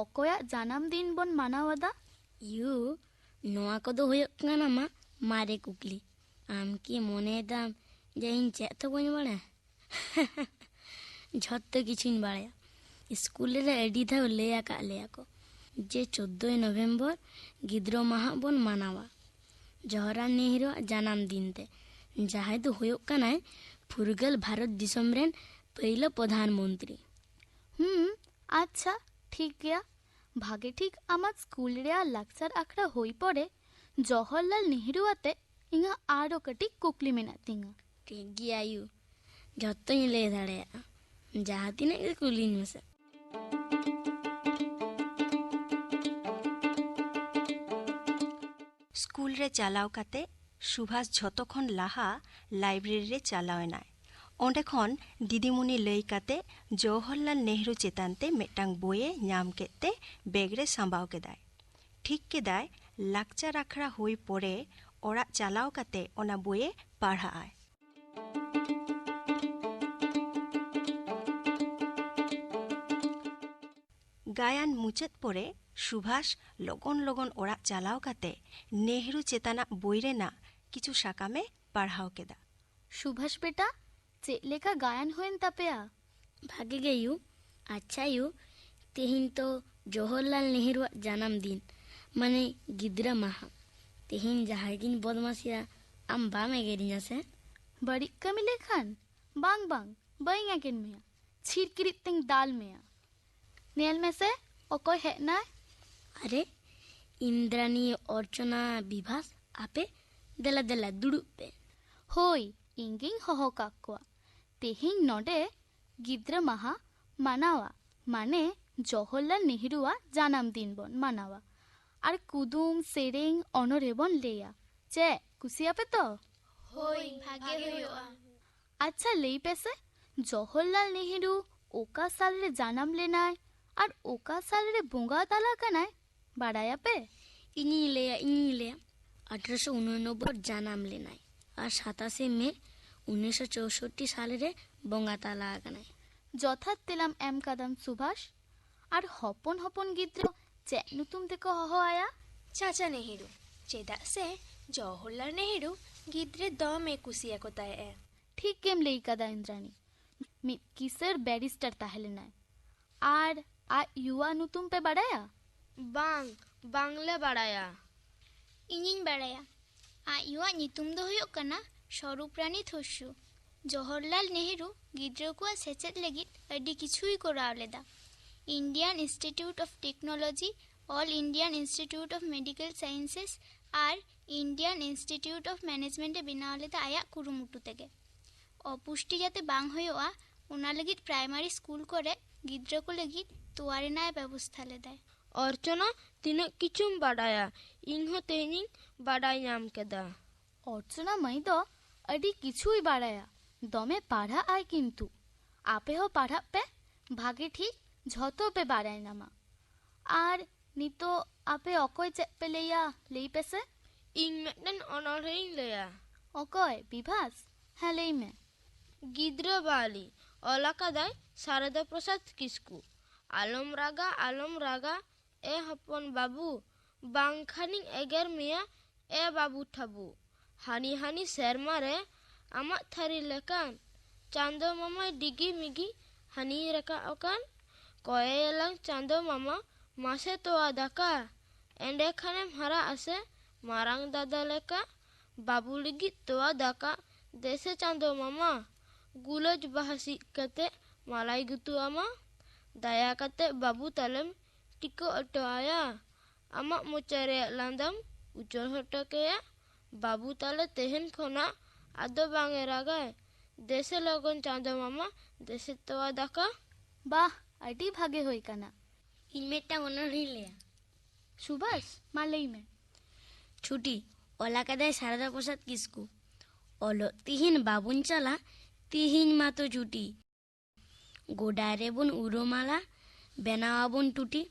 ᱚᱠᱚᱭᱟᱜ ᱡᱟᱱᱟᱢ ᱫᱤᱱ ᱵᱚᱱ ᱢᱟᱱᱟᱣ ᱮᱫᱟ? ᱭᱩ, ᱱᱚᱣᱟ ᱠᱚᱫᱚ ᱦᱩᱭᱩᱜ ᱠᱟᱱᱟ ᱟᱢᱟᱜ ᱢᱟᱨᱮ ᱠᱩᱠᱞᱤ᱾ ᱟᱢ ᱠᱤ ᱢᱚᱱᱮᱭᱮᱫᱟᱢ ᱡᱮ ᱤᱧ ᱪᱮᱫ ᱦᱚᱸ ᱵᱟᱹᱧ ᱵᱟᱲᱟᱭᱟ? ᱡᱷᱚᱛᱚ ᱠᱤᱪᱷᱩᱧ ᱵᱟᱲᱟᱭᱟ᱾ ᱥᱠᱩᱞ ᱨᱮ ᱟᱹᱰᱤ ᱫᱷᱟᱣ ᱞᱟᱹᱭ ᱟᱠᱟᱫ ᱞᱮᱭᱟ ᱠᱚ ᱡᱮ ᱪᱳᱫᱽᱫᱳᱭ ᱱᱚᱵᱷᱮᱢᱵᱚᱨ ᱜᱤᱫᱽᱨᱟᱹ ᱢᱟᱦᱟ ᱵᱚᱱ ᱢᱟᱱᱟᱣᱟ ᱡᱚᱣᱟᱦᱚᱨᱞᱟᱞ ᱱᱮᱦᱨᱩᱣᱟᱜ ᱡᱟᱱᱟᱢ ᱫᱤᱱ ᱛᱮ, ᱡᱟᱦᱟᱸᱭ ᱫᱚ ᱦᱩᱭᱩᱜ ᱠᱟᱱᱟᱭ ᱯᱷᱩᱨᱜᱟᱹᱞ ᱵᱷᱟᱨᱚᱛ ᱫᱤᱥᱚᱢ ᱨᱮᱱ ᱯᱳᱭᱞᱳ ᱯᱨᱚᱫᱷᱟᱱ ᱢᱚᱱᱛᱨᱤ᱾ ᱦᱩᱸ, ᱟᱪᱪᱷᱟ, ᱴᱷᱤᱠ ᱜᱮᱭᱟ᱾ ᱵᱷᱟᱜᱮ ᱴᱷᱤᱠ ᱟᱢᱟᱜ ᱥᱠᱩᱞ ᱨᱮᱭᱟᱜ ᱞᱟᱠᱪᱟᱨ ᱟᱠᱷᱲᱟ ᱦᱩᱭ ᱯᱚᱨᱮ ᱡᱚᱣᱟᱦᱚᱨᱞᱟᱞ ᱱᱮᱦᱨᱩ ᱟᱛᱮ ᱤᱧᱟᱹᱜ ᱟᱨᱚ ᱠᱟᱹᱴᱤᱡ ᱠᱩᱠᱞᱤ ᱢᱮᱱᱟᱜ ᱛᱤᱧᱟᱹ᱾ ᱴᱷᱤᱠ ᱜᱮᱭᱟ ᱟᱭᱩ, ᱡᱷᱚᱛᱚᱧ ᱞᱟᱹᱭ ᱫᱟᱲᱮᱭᱟᱜᱼᱟ, ᱡᱟᱦᱟᱸ ᱛᱤᱱᱟᱹᱜ ᱜᱮ ᱠᱩᱞᱤᱧ ᱢᱮᱥᱮ᱾ ᱥᱠᱩᱞ ᱨᱮ ᱪᱟᱞᱟᱣ ᱠᱟᱛᱮ ᱥᱩᱵᱷᱟᱥ ᱡᱷᱚᱛᱚ ᱠᱷᱚᱱ ᱞᱟᱦᱟ ᱞᱟᱭᱵᱨᱮᱨᱤ ᱨᱮ ᱪᱟᱞᱟᱣ ᱮᱱᱟᱭ᱾ ᱚᱸᱰᱮ ᱠᱷᱚᱱ ᱫᱤᱫᱤᱢᱩᱱᱤ ᱞᱟᱹᱭ ᱠᱟᱛᱮ ᱡᱚᱣᱟᱦᱚᱨᱞᱟᱞ ᱱᱮᱦᱨᱩ ᱪᱮᱛᱟᱱ ᱛᱮ ᱢᱤᱫᱴᱟᱝ ᱵᱳᱭᱮ ᱧᱟᱢ ᱠᱮᱫ ᱛᱮ ᱵᱮᱜᱽ ᱨᱮ ᱥᱟᱸᱵᱟᱣ ᱠᱮᱫᱟᱭ᱾ ᱴᱷᱤᱠ ᱠᱮᱫᱟᱭ, ᱞᱟᱠᱪᱟᱨ ᱟᱠᱷᱲᱟ ᱦᱩᱭ ᱯᱚᱨᱮ ᱚᱲᱟᱜ ᱪᱟᱞᱟᱣ ᱠᱟᱛᱮ ᱚᱱᱟ ᱵᱳᱭᱮ ᱯᱟᱲᱦᱟᱜᱼᱟᱭ᱾ ᱜᱟᱭᱟᱱ ᱢᱩᱪᱟᱹᱫ ᱯᱚᱨᱮ ᱥᱩᱵᱷᱟᱥ ᱞᱚᱜᱚᱱ ᱞᱚᱜᱚᱱ ᱚᱲᱟᱜ ᱪᱟᱞᱟᱣ ᱠᱟᱛᱮ ᱱᱮᱦᱨᱩ ᱪᱮᱛᱟᱱᱟᱜ ᱵᱳᱭ ᱨᱮᱱᱟᱜ ᱠᱤᱪᱷᱩ ᱥᱟᱠᱟᱢᱮ ᱯᱟᱲᱦᱟᱣ ᱠᱮᱫᱟ᱾ ᱥᱩᱵᱷᱟᱥ ᱵᱮᱴᱟ, ᱪᱮᱫ ᱞᱮᱠᱟ ᱜᱟᱭᱟᱱ ᱦᱩᱭᱮᱱ ᱛᱟᱯᱮᱭᱟ? ᱵᱷᱟᱜᱮ ᱜᱮ ᱭᱩ᱾ ᱟᱪᱪᱷᱟ ᱭᱩ, ᱛᱮᱦᱮᱧ ᱛᱚ ᱡᱚᱣᱟᱦᱚᱨᱞᱟᱞ ᱱᱮᱦᱨᱩᱣᱟᱜ ᱡᱟᱱᱟᱢ ᱫᱤᱱ, ᱢᱟᱱᱮ ᱜᱤᱫᱽᱨᱟᱹ ᱢᱟᱦᱟ᱾ ᱛᱮᱦᱮᱧ ᱡᱟᱦᱟᱸᱭ ᱜᱤᱧ ᱵᱚᱫᱢᱟᱥᱤᱭᱟ, ᱟᱢ ᱵᱟᱢ ᱮᱜᱮᱨᱤᱧᱟ ᱥᱮ? ᱵᱟᱹᱲᱤᱡ ᱠᱟᱹᱢᱤ ᱞᱮᱠᱷᱟᱱ? ᱵᱟᱝ, ᱵᱟᱝ, ᱵᱟᱹᱧ ᱮᱜᱮᱨ ᱢᱮᱭᱟ᱾ ᱪᱷᱤᱨᱠᱤᱨᱤᱡ ᱛᱮᱧ ᱫᱟᱞ ᱢᱮᱭᱟ᱾ ᱧᱮᱞ ᱢᱮᱥᱮ, ᱚᱠᱚᱭ ᱦᱮᱡ ᱱᱟᱭ? ᱟᱨᱮ, ᱤᱱᱫᱨᱟᱱᱤ, ᱚᱨᱪᱚᱱᱟ, ᱵᱤᱵᱷᱟᱥ, ᱟᱯᱮ ᱫᱮᱞᱟ ᱫᱮᱞᱟ ᱫᱩᱲᱩᱵ ᱯᱮ᱾ ᱦᱳᱭ, ᱤᱧ ᱜᱤᱧ ᱦᱚᱦᱚ ᱠᱟᱜ ᱠᱚᱣᱟ᱾ ᱛᱮᱦᱮᱧ ᱱᱚᱰᱮ ᱜᱤᱫᱽᱨᱟᱹ ᱢᱟᱦᱟ ᱢᱟᱱᱟᱣᱟ, ᱢᱟᱱᱮ ᱡᱚᱣᱟᱦᱚᱨᱞᱟᱞ ᱱᱮᱦᱨᱩᱣᱟᱜ ᱡᱟᱱᱟᱢ ᱫᱤᱱ ᱵᱚᱱ ᱢᱟᱱᱟᱣᱟ᱾ ᱟᱨ ᱠᱩᱫᱩᱢ, ᱥᱮᱨᱮᱧ, ᱚᱱᱚᱬᱦᱮ ᱵᱚᱱ ᱞᱟᱹᱭᱟ᱾ ᱪᱮᱫ, ᱠᱩᱥᱤᱭᱟᱯᱮ ᱛᱚ? ᱦᱳᱭ, ᱵᱷᱟᱜᱮ ᱦᱩᱭᱩᱜᱼᱟ᱾ ᱟᱪᱪᱷᱟ, ᱞᱟᱹᱭ ᱯᱮᱥᱮ, ᱡᱚᱣᱟᱦᱚᱨᱞᱟᱞ ᱱᱮᱦᱨᱩ ᱚᱠᱟ ᱥᱟᱞ ᱨᱮ ᱡᱟᱱᱟᱢ ᱞᱮᱱᱟᱭ ᱟᱨ ᱚᱠᱟ ᱥᱟᱞ ᱨᱮ ᱵᱚᱸᱜᱟ ᱛᱟᱞᱟ ᱠᱟᱱᱟᱭ, ᱵᱟᱲᱟᱭᱟᱯᱮ? ᱤᱧᱤᱧ ᱞᱟᱹᱭᱟ, ᱤᱧᱤᱧ ᱞᱟᱹᱭᱟ᱾ ᱟᱴᱷᱨᱚᱥᱚ ᱩᱱᱚᱱᱚᱵᱵᱳᱭ ᱡᱟᱱᱟᱢ ᱞᱮᱱᱟᱭ ᱟᱨ ᱥᱟᱛᱟᱥᱮ ᱢᱮ ᱩᱱᱤᱥᱥᱚ ᱪᱳᱥᱳᱴᱴᱤ ᱥᱟᱞ ᱨᱮ ᱵᱚᱸᱜᱟ ᱛᱟᱞᱟ ᱟᱠᱟᱱᱟᱭ᱾ ᱡᱚᱛᱷᱟᱛ ᱛᱮᱞᱟᱢ ᱮᱢ ᱠᱟᱫᱟᱢ ᱥᱩᱵᱷᱟᱥ᱾ ᱟᱨ ᱦᱚᱯᱚᱱ ᱦᱚᱯᱚᱱ ᱜᱤᱫᱽᱨᱟᱹ ᱪᱮᱫ ᱧᱩᱛᱩᱢ ᱛᱮᱠᱚ ᱦᱚᱦᱚ ᱟᱭᱟ? ᱪᱟᱪᱟ ᱱᱮᱦᱨᱩ᱾ ᱪᱮᱫᱟᱜ ᱥᱮ ᱡᱚᱣᱟᱦᱚᱨᱞᱟᱞ ᱱᱮᱦᱨᱩ ᱜᱤᱫᱽᱨᱟᱹ ᱫᱚᱢᱮ ᱠᱩᱥᱤᱭᱟᱠᱚ ᱛᱟᱦᱮᱸᱜᱼᱟ᱾ ᱴᱷᱤᱠ ᱜᱮᱢ ᱞᱟᱹᱭ ᱠᱟᱫᱟ ᱤᱱᱫᱨᱟᱱᱤ, ᱢᱤᱫ ᱠᱤᱥᱟᱹᱬ ᱵᱮᱨᱤᱥᱴᱟᱨ ᱛᱟᱦᱮᱸ ᱞᱮᱱᱟᱭ᱾ ᱟᱨ ᱟᱡ ᱭᱩᱣᱟᱜ ᱧᱩᱛᱩᱢ ᱯᱮ ᱵᱟᱲᱟᱭᱟ? ᱵᱟᱝ, ᱵᱟᱝᱞᱮ ᱵᱟᱲᱟᱭᱟ᱾ ᱤᱧᱤᱧ ᱵᱟᱲᱟᱭᱟ᱾ ᱟᱡ ᱭᱩᱣᱟᱜ ᱧᱩᱛᱩᱢ ᱫᱚ ᱦᱩᱭᱩᱜ ᱠᱟᱱᱟ ᱥᱚᱨᱩᱯ ᱨᱟᱱᱤ ᱛᱷᱚᱥᱩ᱾ ᱡᱚᱣᱟᱦᱚᱨᱞᱟᱞ ᱱᱮᱦᱨᱩ ᱜᱤᱫᱽᱨᱟᱹ ᱠᱚᱣᱟᱜ ᱥᱮᱪᱮᱫ ᱞᱟᱹᱜᱤᱫ ᱟᱹᱰᱤ ᱠᱤᱪᱷᱩᱭ ᱠᱚᱨᱟᱣ ᱞᱮᱫᱟ᱾ Indian Institute of Technology, All Indian Institute of Medical Sciences R Indian Institute of Management ᱮ ᱵᱮᱱᱟᱣ ᱞᱮᱫᱟ ᱟᱭᱟᱜ ᱠᱩᱨᱩᱢᱩᱴᱩ ᱛᱮᱜᱮ᱾ ᱚᱯᱩᱥᱴᱤ ᱡᱟᱛᱮ ᱵᱟᱝ ᱦᱩᱭᱩᱜᱼᱟ, ᱚᱱᱟ ᱞᱟᱹᱜᱤᱫ ᱯᱨᱟᱭᱢᱟᱨᱤ ᱥᱠᱩᱞ ᱠᱚᱨᱮ ᱜᱤᱫᱽᱨᱟᱹ ᱠᱚ ᱞᱟᱹᱜᱤᱫ ᱛᱚᱣᱟ ᱨᱮᱱᱟᱜ ᱮ ᱵᱮᱵᱚᱥᱛᱷᱟ ᱞᱮᱫᱟᱭ᱾ ᱚᱨᱪᱚᱱᱟ, ᱛᱤᱱᱟᱹᱜ ᱠᱤᱪᱷᱩᱢ ᱵᱟᱰᱟᱭᱟ, ᱤᱧ ᱦᱚᱸ ᱛᱮᱦᱮᱧᱤᱧ ᱵᱟᱰᱟᱭ ᱧᱟᱢ ᱠᱮᱫᱟ᱾ ᱚᱨᱪᱚᱱᱟ ᱢᱟᱹᱭ ᱫᱚ ᱟᱹᱰᱤ ᱠᱤᱪᱷᱩᱭ ᱵᱟᱲᱟᱭᱟ, ᱫᱚᱢᱮ ᱯᱟᱲᱦᱟᱜ ᱟᱭ ᱠᱤᱱᱛᱩ᱾ ᱟᱯᱮ ᱦᱚᱸ ᱯᱟᱲᱦᱟᱜ ᱯᱮ, ᱵᱷᱟᱜᱮ ᱴᱷᱤᱠ ᱡᱷᱚᱛᱚ ᱯᱮ ᱵᱟᱲᱟᱭ ᱧᱟᱢᱟ᱾ ᱟᱨ ᱱᱤᱛᱚᱜ ᱟᱯᱮ ᱚᱠᱚᱭ ᱪᱮᱫ ᱯᱮ ᱞᱟᱹᱭᱟ, ᱞᱟᱹᱭ ᱯᱮᱥᱮ? ᱤᱧ ᱢᱤᱫᱴᱮᱱ ᱚᱱᱚᱬᱦᱮᱧ ᱞᱟᱹᱭᱟ᱾ ᱚᱠᱚᱭ, ᱵᱤᱵᱷᱟᱥ? ᱦᱮᱸ, ᱞᱟᱹᱭ ᱢᱮ᱾ ᱜᱤᱫᱽᱨᱟᱹ ᱵᱟᱣᱞᱤ, ᱚᱞ ᱟᱠᱟᱫᱟᱭ ᱥᱟᱨᱚᱫᱟ ᱯᱨᱚᱥᱟᱫᱽ ᱠᱤᱥᱠᱩ᱾ ᱟᱞᱚᱢ ᱨᱟᱜᱟ, ᱟᱞᱚᱢ ᱨᱟᱜᱟ, ᱮ ᱦᱚᱯᱚᱱ ᱵᱟᱹᱵᱩ, ᱵᱟᱝᱠᱷᱟᱱᱤᱧ ᱮᱜᱮᱨ ᱢᱮᱭᱟ, ᱮ ᱵᱟᱹᱵᱩ ᱴᱷᱟᱹᱵᱩ᱾ ᱦᱟᱹᱱᱤ ᱦᱟᱹᱱᱤ ᱥᱮᱨᱢᱟ ᱨᱮ ᱟᱢᱟᱜ ᱛᱷᱟᱹᱨᱤ ᱞᱮᱠᱟᱱ ᱪᱟᱸᱫᱚ ᱢᱟᱢᱟᱭ ᱰᱤᱜᱤ ᱢᱤᱜᱤ ᱦᱟᱹᱱᱤᱭ ᱨᱟᱠᱟᱵ ᱟᱠᱟᱱ᱾ ᱠᱚᱭᱮᱭᱟᱞᱟᱝ ᱪᱟᱸᱫᱚ ᱢᱟᱢᱟ, ᱢᱟᱥᱮ ᱛᱚᱣᱟ ᱫᱟᱠᱟ, ᱮᱸᱰᱮ ᱠᱷᱟᱱᱮᱢ ᱦᱟᱨᱟᱜ ᱟᱥᱮ ᱢᱟᱨᱟᱝ ᱫᱟᱫᱟ ᱞᱮᱠᱟ᱾ ᱵᱟᱹᱵᱩ ᱞᱟᱹᱜᱤᱫ ᱛᱚᱣᱟ ᱫᱟᱠᱟ, ᱫᱮᱥᱮ ᱪᱟᱸᱫᱚ ᱢᱟᱢᱟ, ᱜᱩᱞᱟᱹᱡ ᱵᱟᱦᱟ ᱥᱤᱫ ᱠᱟᱛᱮ ᱢᱟᱞᱟᱭ ᱜᱩᱛᱩ ᱟᱢᱟ᱾ ᱫᱟᱭᱟ ᱠᱟᱛᱮ ᱵᱟᱹᱵᱩ ᱛᱟᱞᱮᱢ ᱴᱤᱠᱟᱹ ᱦᱚᱴᱚ ᱟᱭᱟ, ᱟᱢᱟᱜ ᱢᱚᱪᱟ ᱨᱮᱭᱟᱜ ᱞᱟᱸᱫᱟᱢ ᱩᱪᱟᱹᱲ ᱦᱚᱴᱚ ᱠᱟᱭᱟ᱾ ᱵᱟᱹᱵᱩ ᱛᱟᱞᱮ ᱛᱮᱦᱮᱧ ᱠᱷᱚᱱᱟᱜ ᱟᱫᱚ ᱵᱟᱝ ᱮ ᱨᱟᱜᱟᱭ, ᱫᱮᱥᱮ ᱞᱚᱜᱚᱱ ᱪᱟᱸᱫᱚ ᱢᱟᱢᱟ, ᱫᱮᱥᱮ ᱛᱚᱣᱟ ᱫᱟᱠᱟ᱾ ᱵᱟᱦ, ᱟᱹᱰᱤ ᱵᱷᱟᱜᱮ ᱦᱩᱭ ᱠᱟᱱᱟ᱾ ᱤᱧ ᱢᱤᱫᱴᱟᱝ ᱚᱱᱚᱬᱦᱮᱧ ᱞᱟᱹᱭᱟ᱾ ᱥᱩᱵᱷᱟᱥ, ᱢᱟ ᱞᱟᱹᱭ ᱢᱮ᱾ ᱪᱷᱩᱴᱤ, ᱚᱞ ᱟᱠᱟᱫᱟᱭ ᱥᱟᱨᱚᱫᱟ ᱯᱨᱚᱥᱟᱫᱽ ᱠᱤᱥᱠᱩ᱾ ᱚᱞᱚᱜ ᱛᱤᱦᱤᱧ ᱵᱟᱵᱚᱱ ᱪᱟᱞᱟᱜ, ᱛᱤᱦᱤᱧ ᱢᱟᱛᱚ ᱪᱷᱩᱴᱤ᱾ ᱜᱚᱰᱟ ᱨᱮᱵᱚᱱ ᱩᱨᱩᱢᱟᱞᱟ, ᱵᱮᱱᱟᱣ ᱟᱵᱚᱱ ᱴᱩᱴᱤ᱾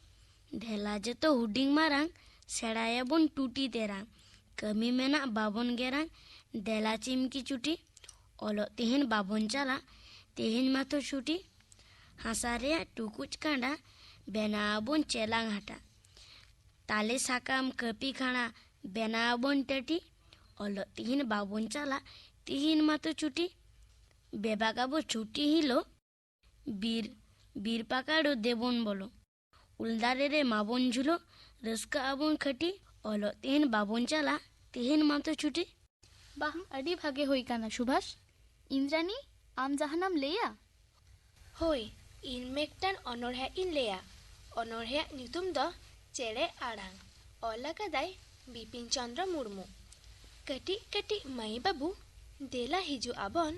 ᱫᱮᱞᱟ ᱡᱚᱛᱚ ᱦᱩᱰᱤᱧ ᱢᱟᱨᱟᱝ, ᱥᱮᱬᱟᱭᱟᱵᱚᱱ ᱴᱩᱴᱤ ᱛᱮᱨᱟᱝ᱾ ᱠᱟᱹᱢᱤ ᱢᱮᱱᱟᱜ ᱵᱟᱵᱚᱱ ᱜᱮᱨᱟᱝ, ᱫᱮᱞᱟ ᱪᱤᱢᱠᱤ ᱪᱩᱴᱤ᱾ ᱚᱞᱚᱜ ᱛᱮᱦᱮᱧ ᱵᱟᱵᱚᱱ ᱪᱟᱞᱟᱜ, ᱛᱮᱦᱮᱧ ᱢᱟᱛᱚ ᱪᱷᱩᱴᱤ᱾ ᱦᱟᱥᱟ ᱨᱮᱭᱟᱜ ᱴᱩᱠᱩᱡ ᱠᱟᱸᱰᱟ, ᱵᱮᱱᱟᱣ ᱟᱵᱚᱱ ᱪᱮᱞᱟᱝ ᱦᱟᱴᱟᱜ᱾ ᱛᱟᱞᱮ ᱥᱟᱠᱟᱢ ᱠᱟᱹᱯᱤ ᱠᱷᱟᱬᱟ, ᱵᱮᱱᱟᱣ ᱟᱵᱚᱱ ᱴᱟᱹᱴᱤ᱾ ᱚᱞᱚᱜ ᱛᱤᱦᱤᱧ ᱵᱟᱵᱚᱱ ᱪᱟᱞᱟᱜ, ᱛᱤᱦᱤᱧ ᱢᱟᱛᱚ ᱪᱷᱩᱴᱤ᱾ ᱵᱮᱵᱟᱠ ᱟᱵᱚ ᱪᱷᱩᱴᱤ ᱦᱤᱞᱳᱜ, ᱵᱤᱨ, ᱵᱤᱨ ᱯᱟᱠᱟᱲ ᱫᱮᱵᱚᱱ ᱵᱚᱞᱚ᱾ ᱩᱞ ᱫᱟᱨᱮ ᱨᱮ ᱢᱟᱵᱚᱱ ᱡᱷᱩᱞᱚᱜ, ᱨᱟᱹᱥᱠᱟᱹᱜ ᱟᱵᱚᱱ ᱠᱷᱟᱹᱴᱤ᱾ ᱚᱞᱚᱜ ᱛᱤᱦᱤᱧ ᱵᱟᱵᱚᱱ ᱪᱟᱞᱟᱜ, ᱛᱤᱦᱤᱧ ᱢᱟᱛᱚ ᱪᱷᱩᱴᱤ᱾ ᱵᱟᱦ, ᱟᱹᱰᱤ ᱵᱷᱟᱜᱮ ᱦᱩᱭ ᱠᱟᱱᱟ ᱥᱩᱵᱷᱟᱥ᱾ ᱤᱱᱫᱨᱟᱱᱤ, ᱟᱢ ᱡᱟᱦᱟᱱᱟᱢ ᱞᱟᱹᱭᱟ? ᱦᱳᱭ, ᱤᱧ ᱢᱤᱫᱴᱟᱝ ᱚᱱᱚᱬᱦᱮ ᱤᱧ ᱞᱟᱹᱭᱟ᱾ ᱚᱱᱚᱬᱦᱮᱭᱟᱜ ᱧᱩᱛᱩᱢ ᱫᱚ ᱪᱮᱬᱮ ᱟᱲᱟᱝ᱾ ᱚᱞ ᱟᱠᱟᱫᱟᱭ ᱵᱤᱯᱤᱱ ᱪᱚᱸᱫᱽᱨᱚ ᱢᱩᱨᱢᱩ᱾ ᱠᱟᱹᱴᱤᱡ ᱠᱟᱹᱴᱤᱡ ᱢᱟᱹᱭ ᱵᱟᱹᱵᱩ, ᱫᱮᱞᱟ ᱦᱤᱡᱩᱜ ᱟᱵᱚᱱ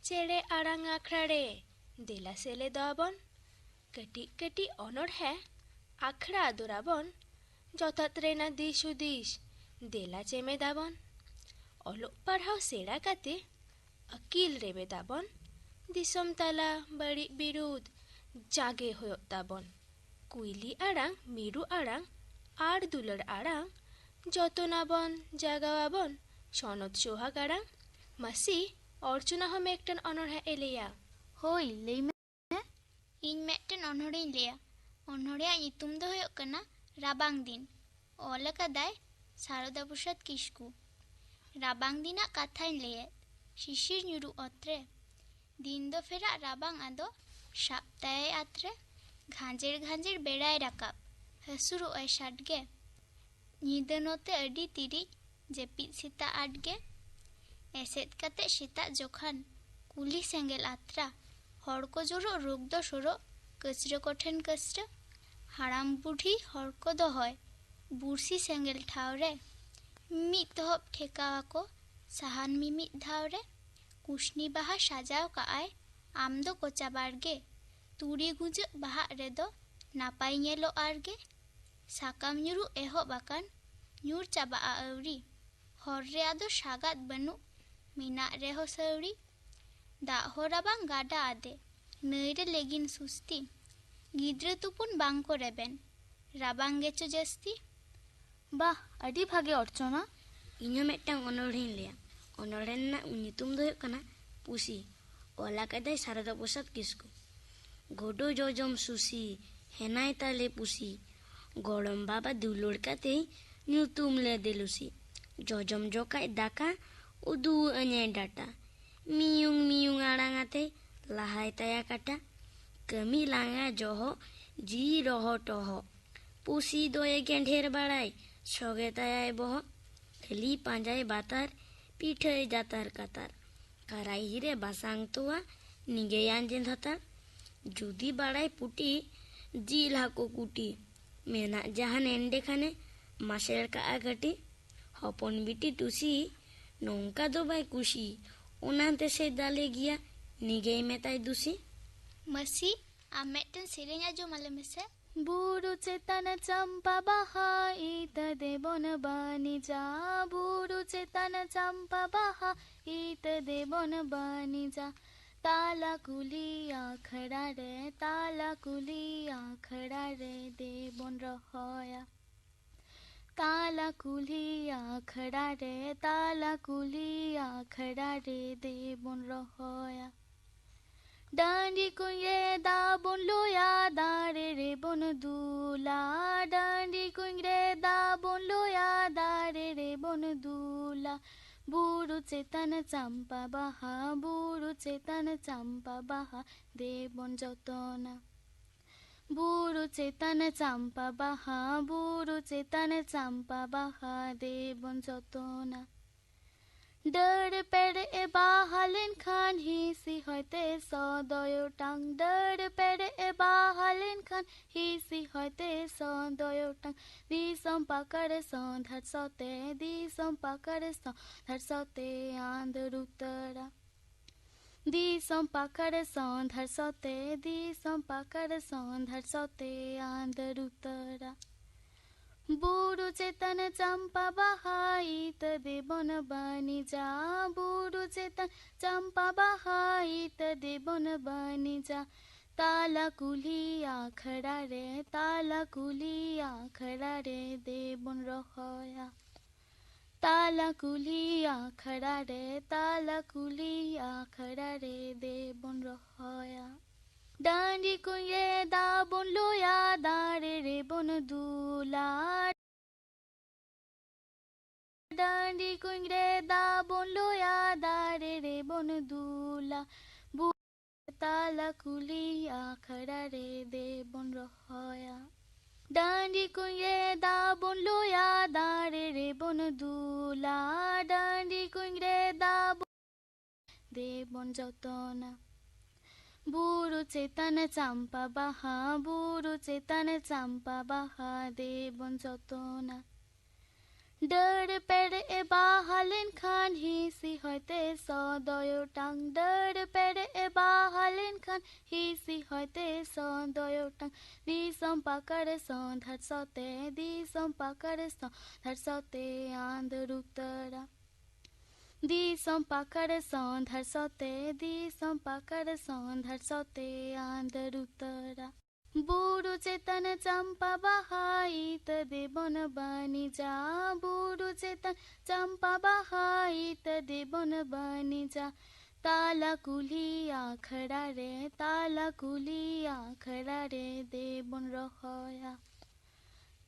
ᱪᱮᱬᱮ ᱟᱲᱟᱝ ᱟᱠᱷᱲᱟ ᱨᱮ, ᱫᱮᱞᱟ ᱥᱮᱞᱮᱫᱚᱜ ᱟᱵᱚᱱ᱾ ᱠᱟᱹᱴᱤᱡ ᱠᱟᱹᱴᱤᱡ ᱚᱱᱚᱬᱦᱮ ᱟᱠᱷᱲᱟ ᱟᱫᱚᱨᱟᱵᱚᱱ, ᱡᱚᱛᱷᱟᱛ ᱨᱮᱱᱟᱜ ᱫᱤᱥ ᱦᱩᱫᱤᱥ ᱫᱮᱞᱟ ᱪᱮᱢᱮᱫᱟᱵᱚᱱ᱾ ᱚᱞᱚᱜ ᱯᱟᱲᱦᱟᱣ ᱥᱮᱬᱟ ᱠᱟᱛᱮ ᱟᱹᱠᱤᱞ ᱨᱮᱵᱮᱫᱟᱵᱚᱱ, ᱫᱤᱥᱚᱢ ᱛᱟᱞᱟ ᱵᱟᱹᱲᱤᱡ ᱵᱤᱨᱩᱫᱷ ᱡᱟᱜᱮ ᱦᱩᱭᱩᱜ ᱛᱟᱵᱚᱱ᱾ ᱠᱩᱭᱞᱤ ᱟᱲᱟᱝ, ᱢᱤᱨᱩ ᱟᱲᱟᱝ ᱟᱨ ᱫᱩᱞᱟᱹᱲ ᱟᱲᱟᱝ ᱡᱚᱛᱚᱱᱟᱵᱚᱱ, ᱡᱟᱜᱟᱣᱟᱵᱚᱱ ᱥᱚᱱᱚᱛ ᱥᱚᱦᱟᱜ ᱟᱲᱟᱝ᱾ ᱢᱟᱹᱥᱤ, ᱚᱨᱪᱚᱱᱟ ᱦᱚᱸ ᱢᱤᱫᱴᱟᱝ ᱚᱱᱚᱬᱦᱮ ᱮ ᱞᱟᱹᱭᱟ᱾ ᱦᱳᱭ, ᱞᱟᱹᱭ ᱢᱮ᱾ ᱤᱧ ᱢᱤᱫᱴᱮᱱ ᱚᱱᱚᱬᱦᱮᱧ ᱞᱟᱹᱭᱟ᱾ ᱚᱱᱚᱬᱦᱮᱭᱟᱜ ᱧᱩᱛᱩᱢ ᱫᱚ ᱦᱩᱭᱩᱜ ᱠᱟᱱᱟ ᱨᱟᱵᱟᱝ ᱫᱤᱱ᱾ ᱚᱞ ᱟᱠᱟᱫᱟᱭ ᱥᱟᱨᱚᱫᱟ ᱯᱨᱚᱥᱟᱫᱽ ᱠᱤᱥᱠᱩ᱾ ᱨᱟᱵᱟᱝ ᱫᱤᱱᱟᱜ ᱠᱟᱛᱷᱟᱧ ᱞᱟᱹᱭᱮᱫ᱾ ᱥᱤᱥᱤᱨ ᱧᱩᱨᱩᱜ ᱚᱛ ᱨᱮ᱾ ᱫᱤᱱ ᱫᱚ ᱯᱷᱮᱨᱟᱜ ᱨᱟᱵᱟᱝ ᱟᱫᱚ, ᱥᱟᱵ ᱛᱟᱭᱟᱭ ᱟᱛᱨᱮ᱾ ᱜᱷᱟᱸᱡᱮᱲ ᱜᱷᱟᱸᱡᱮᱲ ᱵᱮᱲᱟᱭ ᱨᱟᱠᱟᱵ, ᱦᱟᱹᱥᱩᱨᱚᱜ ᱟᱭ ᱥᱟᱰᱜᱮ᱾ ᱧᱤᱫᱟᱹ ᱱᱚᱛᱮ ᱟᱹᱰᱤ ᱛᱤᱨᱤᱡ, ᱡᱟᱹᱯᱤᱫ ᱥᱮᱛᱟᱜ ᱟᱴ ᱜᱮ᱾ ᱮᱥᱮᱫ ᱠᱟᱛᱮ ᱥᱮᱛᱟᱜ ᱡᱚᱠᱷᱟᱱ, ᱠᱩᱞᱦᱤ ᱥᱮᱸᱜᱮᱞ ᱟᱛᱨᱟ᱾ ᱦᱚᱲ ᱠᱚ ᱡᱚᱨᱚᱜ, ᱨᱳᱜᱽ ᱫᱚ ᱥᱚᱨᱚᱜ, ᱠᱟᱹᱪᱨᱟᱹ ᱠᱚᱴᱷᱮᱱ ᱠᱟᱹᱪᱨᱟᱹ᱾ ᱦᱟᱲᱟᱢ ᱵᱩᱰᱷᱤ ᱦᱚᱲ ᱠᱚ ᱫᱚᱦᱚᱭ, ᱵᱩᱨᱥᱤ ᱥᱮᱸᱜᱮᱞ ᱴᱷᱟᱶ ᱨᱮ᱾ ᱢᱤᱫ ᱛᱚᱦᱚᱵ ᱴᱷᱮᱠᱟᱣ ᱟᱠᱚ, ᱥᱟᱦᱟᱱ ᱢᱤᱢᱤᱫ ᱫᱷᱟᱣ ᱨᱮ᱾ ᱠᱩᱥᱱᱤ ᱵᱟᱦᱟ ᱥᱟᱡᱟᱣ ᱠᱟᱜᱼᱟᱭ, ᱟᱢ ᱫᱚ ᱠᱚᱪᱟ ᱵᱟᱲᱜᱮ᱾ ᱛᱩᱲᱤ ᱜᱩᱸᱡᱟᱹᱜ ᱵᱟᱦᱟᱜ ᱨᱮᱫᱚ, ᱱᱟᱯᱟᱭ ᱧᱮᱞᱚᱜ ᱟᱨᱜᱮ᱾ ᱥᱟᱠᱟᱢ ᱧᱩᱨᱩᱜ ᱮᱦᱚᱵ ᱟᱠᱟᱱ, ᱧᱩᱨ ᱪᱟᱵᱟᱜᱼᱟ ᱟᱹᱣᱨᱤ᱾ ᱦᱚᱨ ᱨᱮ ᱟᱫᱚ ᱥᱟᱜᱟᱫ ᱵᱟᱹᱱᱩᱜ, ᱢᱮᱱᱟᱜ ᱨᱮᱦᱚᱸ ᱥᱟᱹᱣᱲᱤ᱾ ᱫᱟᱜ ᱦᱚᱸ ᱨᱟᱵᱟᱝ ᱜᱟᱰᱟ ᱟᱫᱮ, ᱱᱟᱹᱭ ᱨᱮ ᱞᱮᱜᱤᱱ ᱥᱩᱥᱛᱤ᱾ ᱜᱤᱫᱽᱨᱟᱹ ᱛᱩᱯᱩᱱ ᱵᱟᱝ ᱠᱚ ᱨᱮᱵᱮᱱ, ᱨᱟᱵᱟᱝ ᱜᱮᱪᱚ ᱡᱟᱹᱥᱛᱤ᱾ ᱵᱟᱦ, ᱟᱹᱰᱤ ᱵᱷᱟᱜᱮ ᱚᱨᱪᱚᱱᱟ᱾ ᱤᱧ ᱦᱚᱸ ᱢᱤᱫᱴᱟᱝ ᱚᱱᱚᱬᱦᱮᱧ ᱞᱟᱹᱭᱟ᱾ ᱚᱱᱚᱬᱦᱮ ᱨᱮᱱᱟᱜ ᱧᱩᱛᱩᱢ ᱫᱚ ᱦᱩᱭᱩᱜ ᱠᱟᱱᱟ ᱯᱩᱥᱤ᱾ ᱚᱞ ᱟᱠᱟᱫᱟᱭ ᱥᱟᱨᱚᱫᱟ ᱯᱨᱚᱥᱟᱫᱽ ᱠᱤᱥᱠᱩ᱾ ᱜᱚᱰᱚ ᱡᱚᱡᱚᱢ ᱥᱩᱥᱤ, ᱦᱮᱱᱟᱭ ᱛᱟᱞᱮ ᱯᱩᱥᱤ᱾ ᱜᱚᱲᱚᱢ ᱵᱟᱵᱟ ᱫᱩᱞᱟᱹᱲ ᱠᱟᱛᱮᱭ ᱧᱩᱛᱩᱢ ᱞᱮᱫᱮ ᱞᱩᱥᱤ᱾ ᱡᱚᱡᱚᱢ ᱡᱚᱠᱷᱟᱡ ᱫᱟᱠᱟ, ᱩᱫᱩᱜ ᱟᱹᱧᱟᱭ ᱰᱟᱴᱟ᱾ ᱢᱤᱭᱩᱝ ᱢᱤᱭᱩᱝ ᱟᱲᱟᱝ ᱟᱛᱮ ᱞᱟᱦᱟᱭ ᱛᱟᱭᱟ ᱠᱟᱴᱟ᱾ ᱠᱟᱹᱢᱤ ᱞᱟᱸᱜᱟ ᱡᱚᱦᱚᱜ, ᱡᱤᱣᱤ ᱨᱚᱦᱚ ᱴᱚᱦᱚᱜ᱾ ᱯᱩᱥᱤ ᱫᱚᱭᱮ ᱜᱮᱸᱰᱷᱮᱨ ᱵᱟᱲᱟᱭ, ᱥᱚᱜᱮ ᱛᱟᱭᱟᱭ ᱵᱚᱦᱚᱜ᱾ ᱠᱷᱟᱹᱞᱤ ᱯᱟᱸᱡᱟᱭ ᱵᱟᱛᱟᱨ, ᱯᱤᱴᱷᱟᱹᱭ ᱡᱟᱛᱟᱨ ᱠᱟᱛᱟᱨ᱾ ᱠᱟᱨᱟᱭᱦᱤ ᱨᱮ ᱵᱟᱥᱟᱝ ᱛᱚᱣᱟ, ᱱᱤᱜᱮᱭ ᱟᱸᱡᱮᱫ ᱦᱟᱛᱟᱲ᱾ ᱡᱩᱫᱤ ᱵᱟᱲᱟᱭ ᱯᱩᱴᱤ, ᱡᱤᱞ ᱦᱟᱹᱠᱩ ᱠᱩᱴᱤ᱾ ᱢᱮᱱᱟᱜ ᱡᱟᱦᱟᱱ ᱮᱸᱰᱮ ᱠᱷᱟᱱᱮ, ᱢᱟᱥᱮᱲ ᱠᱟᱜᱼᱟ ᱠᱟᱹᱴᱤ᱾ ᱦᱚᱯᱚᱱ ᱵᱤᱴᱤ ᱴᱩᱥᱤ, ᱱᱚᱝᱠᱟ ᱫᱚ ᱵᱟᱭ ᱠᱩᱥᱤ᱾ ᱚᱱᱟᱛᱮ ᱥᱮ ᱫᱟᱞᱮ ᱜᱮᱭᱟ, ᱱᱤᱜᱮᱭ ᱢᱮᱛᱟᱭ ᱫᱩᱥᱤ᱾ ᱢᱟᱹᱥᱤ, ᱟᱢ ᱢᱤᱫᱴᱮᱱ ᱥᱮᱨᱮᱧ ᱟᱸᱡᱚᱢ ᱟᱞᱮ ᱢᱮᱥᱮ᱾ ᱵᱩᱨᱩ ᱪᱮᱛᱟᱱ ᱪᱟᱢᱯᱟ ᱵᱟᱦᱟ, ᱤᱛᱟᱹ ᱫᱮᱵᱚᱱ ᱵᱟᱹᱱᱤᱡᱟ᱾ ᱵᱩᱨᱩ ᱪᱮᱛᱟᱱ ᱪᱟᱢᱯᱟ ᱵᱟᱦᱟ, ᱤᱛᱟᱹ ᱫᱮᱵᱚᱱ ᱵᱟᱹᱱᱤᱡᱟ᱾ ᱛᱟᱞᱟ ᱠᱩᱞᱦᱤ ᱟᱠᱷᱲᱟ ᱨᱮ, ᱛᱟᱞᱟ ᱠᱩᱞᱦᱤ ᱟᱠᱷᱲᱟ ᱨᱮ ᱫᱮᱵᱚᱱ ᱨᱚᱦᱚᱭᱟ᱾ ᱛᱟᱞᱟ ᱠᱩᱞᱦᱤ ᱟᱠᱷᱲᱟ ᱨᱮ, ᱛᱟᱞᱟ ᱠᱩᱞᱦᱤ ᱟᱠᱷᱲᱟ ᱨᱮ ᱫᱮᱵᱚᱱ ᱨᱚᱦᱚᱭᱟ᱾ ᱰᱟᱹᱰᱤ ᱠᱩᱧ ᱨᱮ ᱫᱟᱜ ᱵᱚᱱ ᱞᱩᱭᱟ, ᱫᱟᱨᱮ ᱨᱮᱵᱚᱱ ᱫᱩᱞᱟ᱾ ᱰᱟᱹᱰᱤ ᱠᱩᱧ ᱨᱮ ᱫᱟᱜ ᱵᱚᱱ ᱞᱩᱭᱟ, ᱫᱟᱨᱮ ᱨᱮᱵᱚᱱ ᱫᱩᱞᱟ᱾ ᱵᱩᱨᱩ ᱪᱮᱛᱟᱱ ᱪᱟᱢᱯᱟ ᱵᱟᱦᱟ, ᱵᱩᱨᱩ ᱪᱮᱛᱟᱱ ᱪᱟᱢᱯᱟ ᱵᱟᱦᱟ ᱫᱮᱵᱚᱱ ᱡᱚᱛᱚᱱᱟ᱾ ᱵᱩᱨᱩ ᱪᱮᱛᱟᱱ ᱪᱟᱢᱯᱟ ᱵᱟᱦᱟ, ᱵᱩᱨᱩ ᱪᱮᱛᱟᱱ ᱪᱟᱢᱯᱟ ᱵᱟᱦᱟ ᱫᱮᱵᱚᱱ ᱡᱚᱛᱚᱱᱟ᱾ ᱰᱟᱹᱨ ᱯᱮᱨᱮᱡ ᱮ ᱵᱟᱦᱟ ᱞᱮᱱᱠᱷᱟᱱ ᱦᱤᱸᱥᱤ ᱦᱚᱭᱛᱮ ᱥᱚᱫᱚᱭ ᱚᱴᱟᱝ᱾ ᱰᱟᱹᱨ ᱯᱮᱨᱮᱡ ᱮ ᱵᱟᱦᱟ ᱞᱮᱱᱠᱷᱟᱱ ᱦᱤᱸᱥᱤ ᱦᱚᱭᱛᱮ ᱥᱚᱫᱚᱭ ᱚᱴᱟᱝ᱾ ᱫᱤᱥᱚᱢ ᱯᱟᱠᱟᱲ ᱥᱚᱸᱫᱷᱟᱲ ᱥᱚᱛᱮ, ᱫᱤᱥᱚᱢ ᱯᱟᱠᱟᱲ ᱥᱚᱸᱫᱷᱟᱲ ᱥᱚᱛᱮ ᱟᱸᱫᱳᱲ ᱩᱛᱟᱹᱨᱟ᱾ ᱫᱤᱥᱚᱢ ᱯᱟᱠᱟᱲ ᱥᱚᱸᱫᱷᱟᱲ ᱥᱚᱛᱮ, ᱫᱤᱥᱚᱢ ᱯᱟᱠᱟᱲ ᱥᱚᱸᱫᱷᱟᱲ ᱥᱚᱛᱮ ᱟᱸᱫᱳᱲ ᱩᱛᱟᱹᱨᱟ᱾ ᱵᱩᱨᱩ ᱪᱮᱛᱟᱱ ᱪᱟᱢᱯᱟ ᱵᱟᱦᱟ, ᱤᱛᱟᱹ ᱫᱮᱵᱚᱱ ᱵᱟᱹᱱᱤᱡᱟ᱾ ᱵᱩᱨᱩ ᱪᱮᱛᱟᱱ ᱪᱟᱢᱯᱟ ᱵᱟᱦᱟ, ᱤᱛᱟᱹ ᱫᱮᱵᱚᱱ ᱵᱟᱹᱱᱤᱡᱟ᱾ ᱛᱟᱞᱟ ᱠᱩᱞᱦᱤ ᱟᱠᱷᱲᱟ ᱨᱮ, ᱛᱟᱞᱟ ᱠᱩᱞᱦᱤ ᱟᱠᱷᱲᱟ ᱨᱮ ᱫᱮᱵᱚᱱ ᱨᱚᱦᱚᱭᱟ᱾ ᱛᱟᱞᱟ ᱠᱩᱞᱦᱤ ᱟᱠᱷᱲᱟ ᱨᱮ, ᱛᱟᱞᱟ ᱠᱩᱞᱦᱤ ᱟᱠᱷᱲᱟ ᱨᱮ ᱫᱮᱵᱚᱱ ᱨᱚᱦᱚᱭᱟ᱾ ᱰᱟᱹᱰᱤ ᱠᱩᱧ ᱨᱮ ᱫᱟᱜ ᱵᱚᱱ ᱞᱩᱭᱟ, ᱫᱟᱨᱮ ᱨᱮᱵᱚᱱ ᱫᱩᱞᱟ᱾ ᱰᱟᱹᱰᱤ ᱠᱩᱧ ᱨᱮ ᱫᱟᱜ ᱵᱚᱱ ᱞᱩᱭᱟ, ᱫᱟᱨᱮ ᱨᱮᱵᱚᱱ ᱫᱩᱞᱟ᱾ ᱵᱩ-, ᱛᱟᱞᱟ ᱠᱩᱞᱦᱤ ᱟᱠᱷᱲᱟ ᱨᱮ ᱫᱮᱵᱚᱱ ᱨᱚᱦᱚᱭᱟ᱾ ᱰᱟᱹᱰᱤ ᱠᱩᱧ ᱨᱮ ᱫᱟᱜ ᱵᱚᱱ ᱞᱩᱭᱟ, ᱫᱟᱨᱮ ᱨᱮᱵᱚᱱ ᱫᱩᱞᱟ᱾ ᱰᱟᱹᱰᱤ ᱠᱩᱧ ᱨᱮ ᱫᱟᱜ ᱵᱚᱱ ᱫᱮᱵᱚᱱ ᱡᱚᱛᱚᱱᱟ᱾ ᱵᱩᱨᱩ ᱪᱮᱛᱟᱱ ᱪᱟᱢᱯᱟ ᱵᱟᱦᱟ, ᱵᱩᱨᱩ ᱪᱮᱛᱟᱱ ᱪᱟᱢᱯᱟ ᱵᱟᱦᱟ ᱫᱮᱵᱚᱱ ᱡᱚᱛᱚᱱᱟ᱾ ᱰᱟᱹᱨ ᱯᱮᱨᱮᱡ ᱮ ᱵᱟᱦᱟ ᱞᱮᱱᱠᱷᱟᱱ ᱦᱤᱸᱥᱤ ᱦᱚᱭᱛᱮ ᱥᱚ ᱫᱚᱭ ᱚᱴᱟᱝ᱾ ᱰᱟᱹᱨ ᱯᱮᱨᱮᱡ ᱮ ᱵᱟᱦᱟ ᱞᱮᱱᱠᱷᱟᱱ ᱦᱤᱸᱥᱤ ᱦᱚᱭᱛᱮ ᱥᱚ ᱫᱚᱭ ᱚᱴᱟᱝ᱾ ᱫᱤᱥᱚᱢ ᱯᱟᱠᱟᱲ ᱥᱚᱸᱫᱷᱟᱲ ᱥᱚᱛᱮ, ᱫᱤᱥᱚᱢ ᱯᱟᱠᱟᱲ ᱥᱚᱸᱫᱷᱟᱲ ᱥᱚᱛᱮ ᱟᱸᱫᱳᱲ ᱩᱛᱟᱹᱨᱟ᱾ ᱫᱤᱥᱚᱢ ᱯᱟᱠᱟᱲ ᱥᱚᱸᱫᱷᱟᱲ ᱥᱚᱛᱮ, ᱫᱤᱥᱚᱢ ᱯᱟᱠᱟᱲ ᱥᱚᱸᱫᱷᱟᱲ ᱥᱚᱛᱮ ᱟᱸᱫᱳᱲ ᱩᱛᱟᱹᱨᱟ᱾ ᱵᱩᱨᱩ ᱪᱮᱛᱟᱱ ᱪᱟᱢᱯᱟ ᱵᱟᱦᱟ ᱤᱛᱟᱹ ᱫᱮᱵᱚᱱ ᱵᱟᱹᱱᱤᱡᱟ᱾ ᱵᱩᱨᱩ ᱪᱮᱛᱟᱱ ᱪᱟᱢᱯᱟ ᱵᱟᱦᱟ ᱤᱛᱟᱹ ᱫᱮᱵᱚᱱ ᱵᱟᱹᱱᱤᱡᱟ᱾ ᱛᱟᱞᱟ ᱠᱩᱞᱦᱤ ᱟᱠᱷᱲᱟ ᱨᱮ, ᱛᱟᱞᱟ ᱠᱩᱞᱦᱤ ᱟᱠᱷᱲᱟ ᱨᱮ ᱫᱮᱵᱚᱱ ᱨᱚᱦᱚᱭᱟ᱾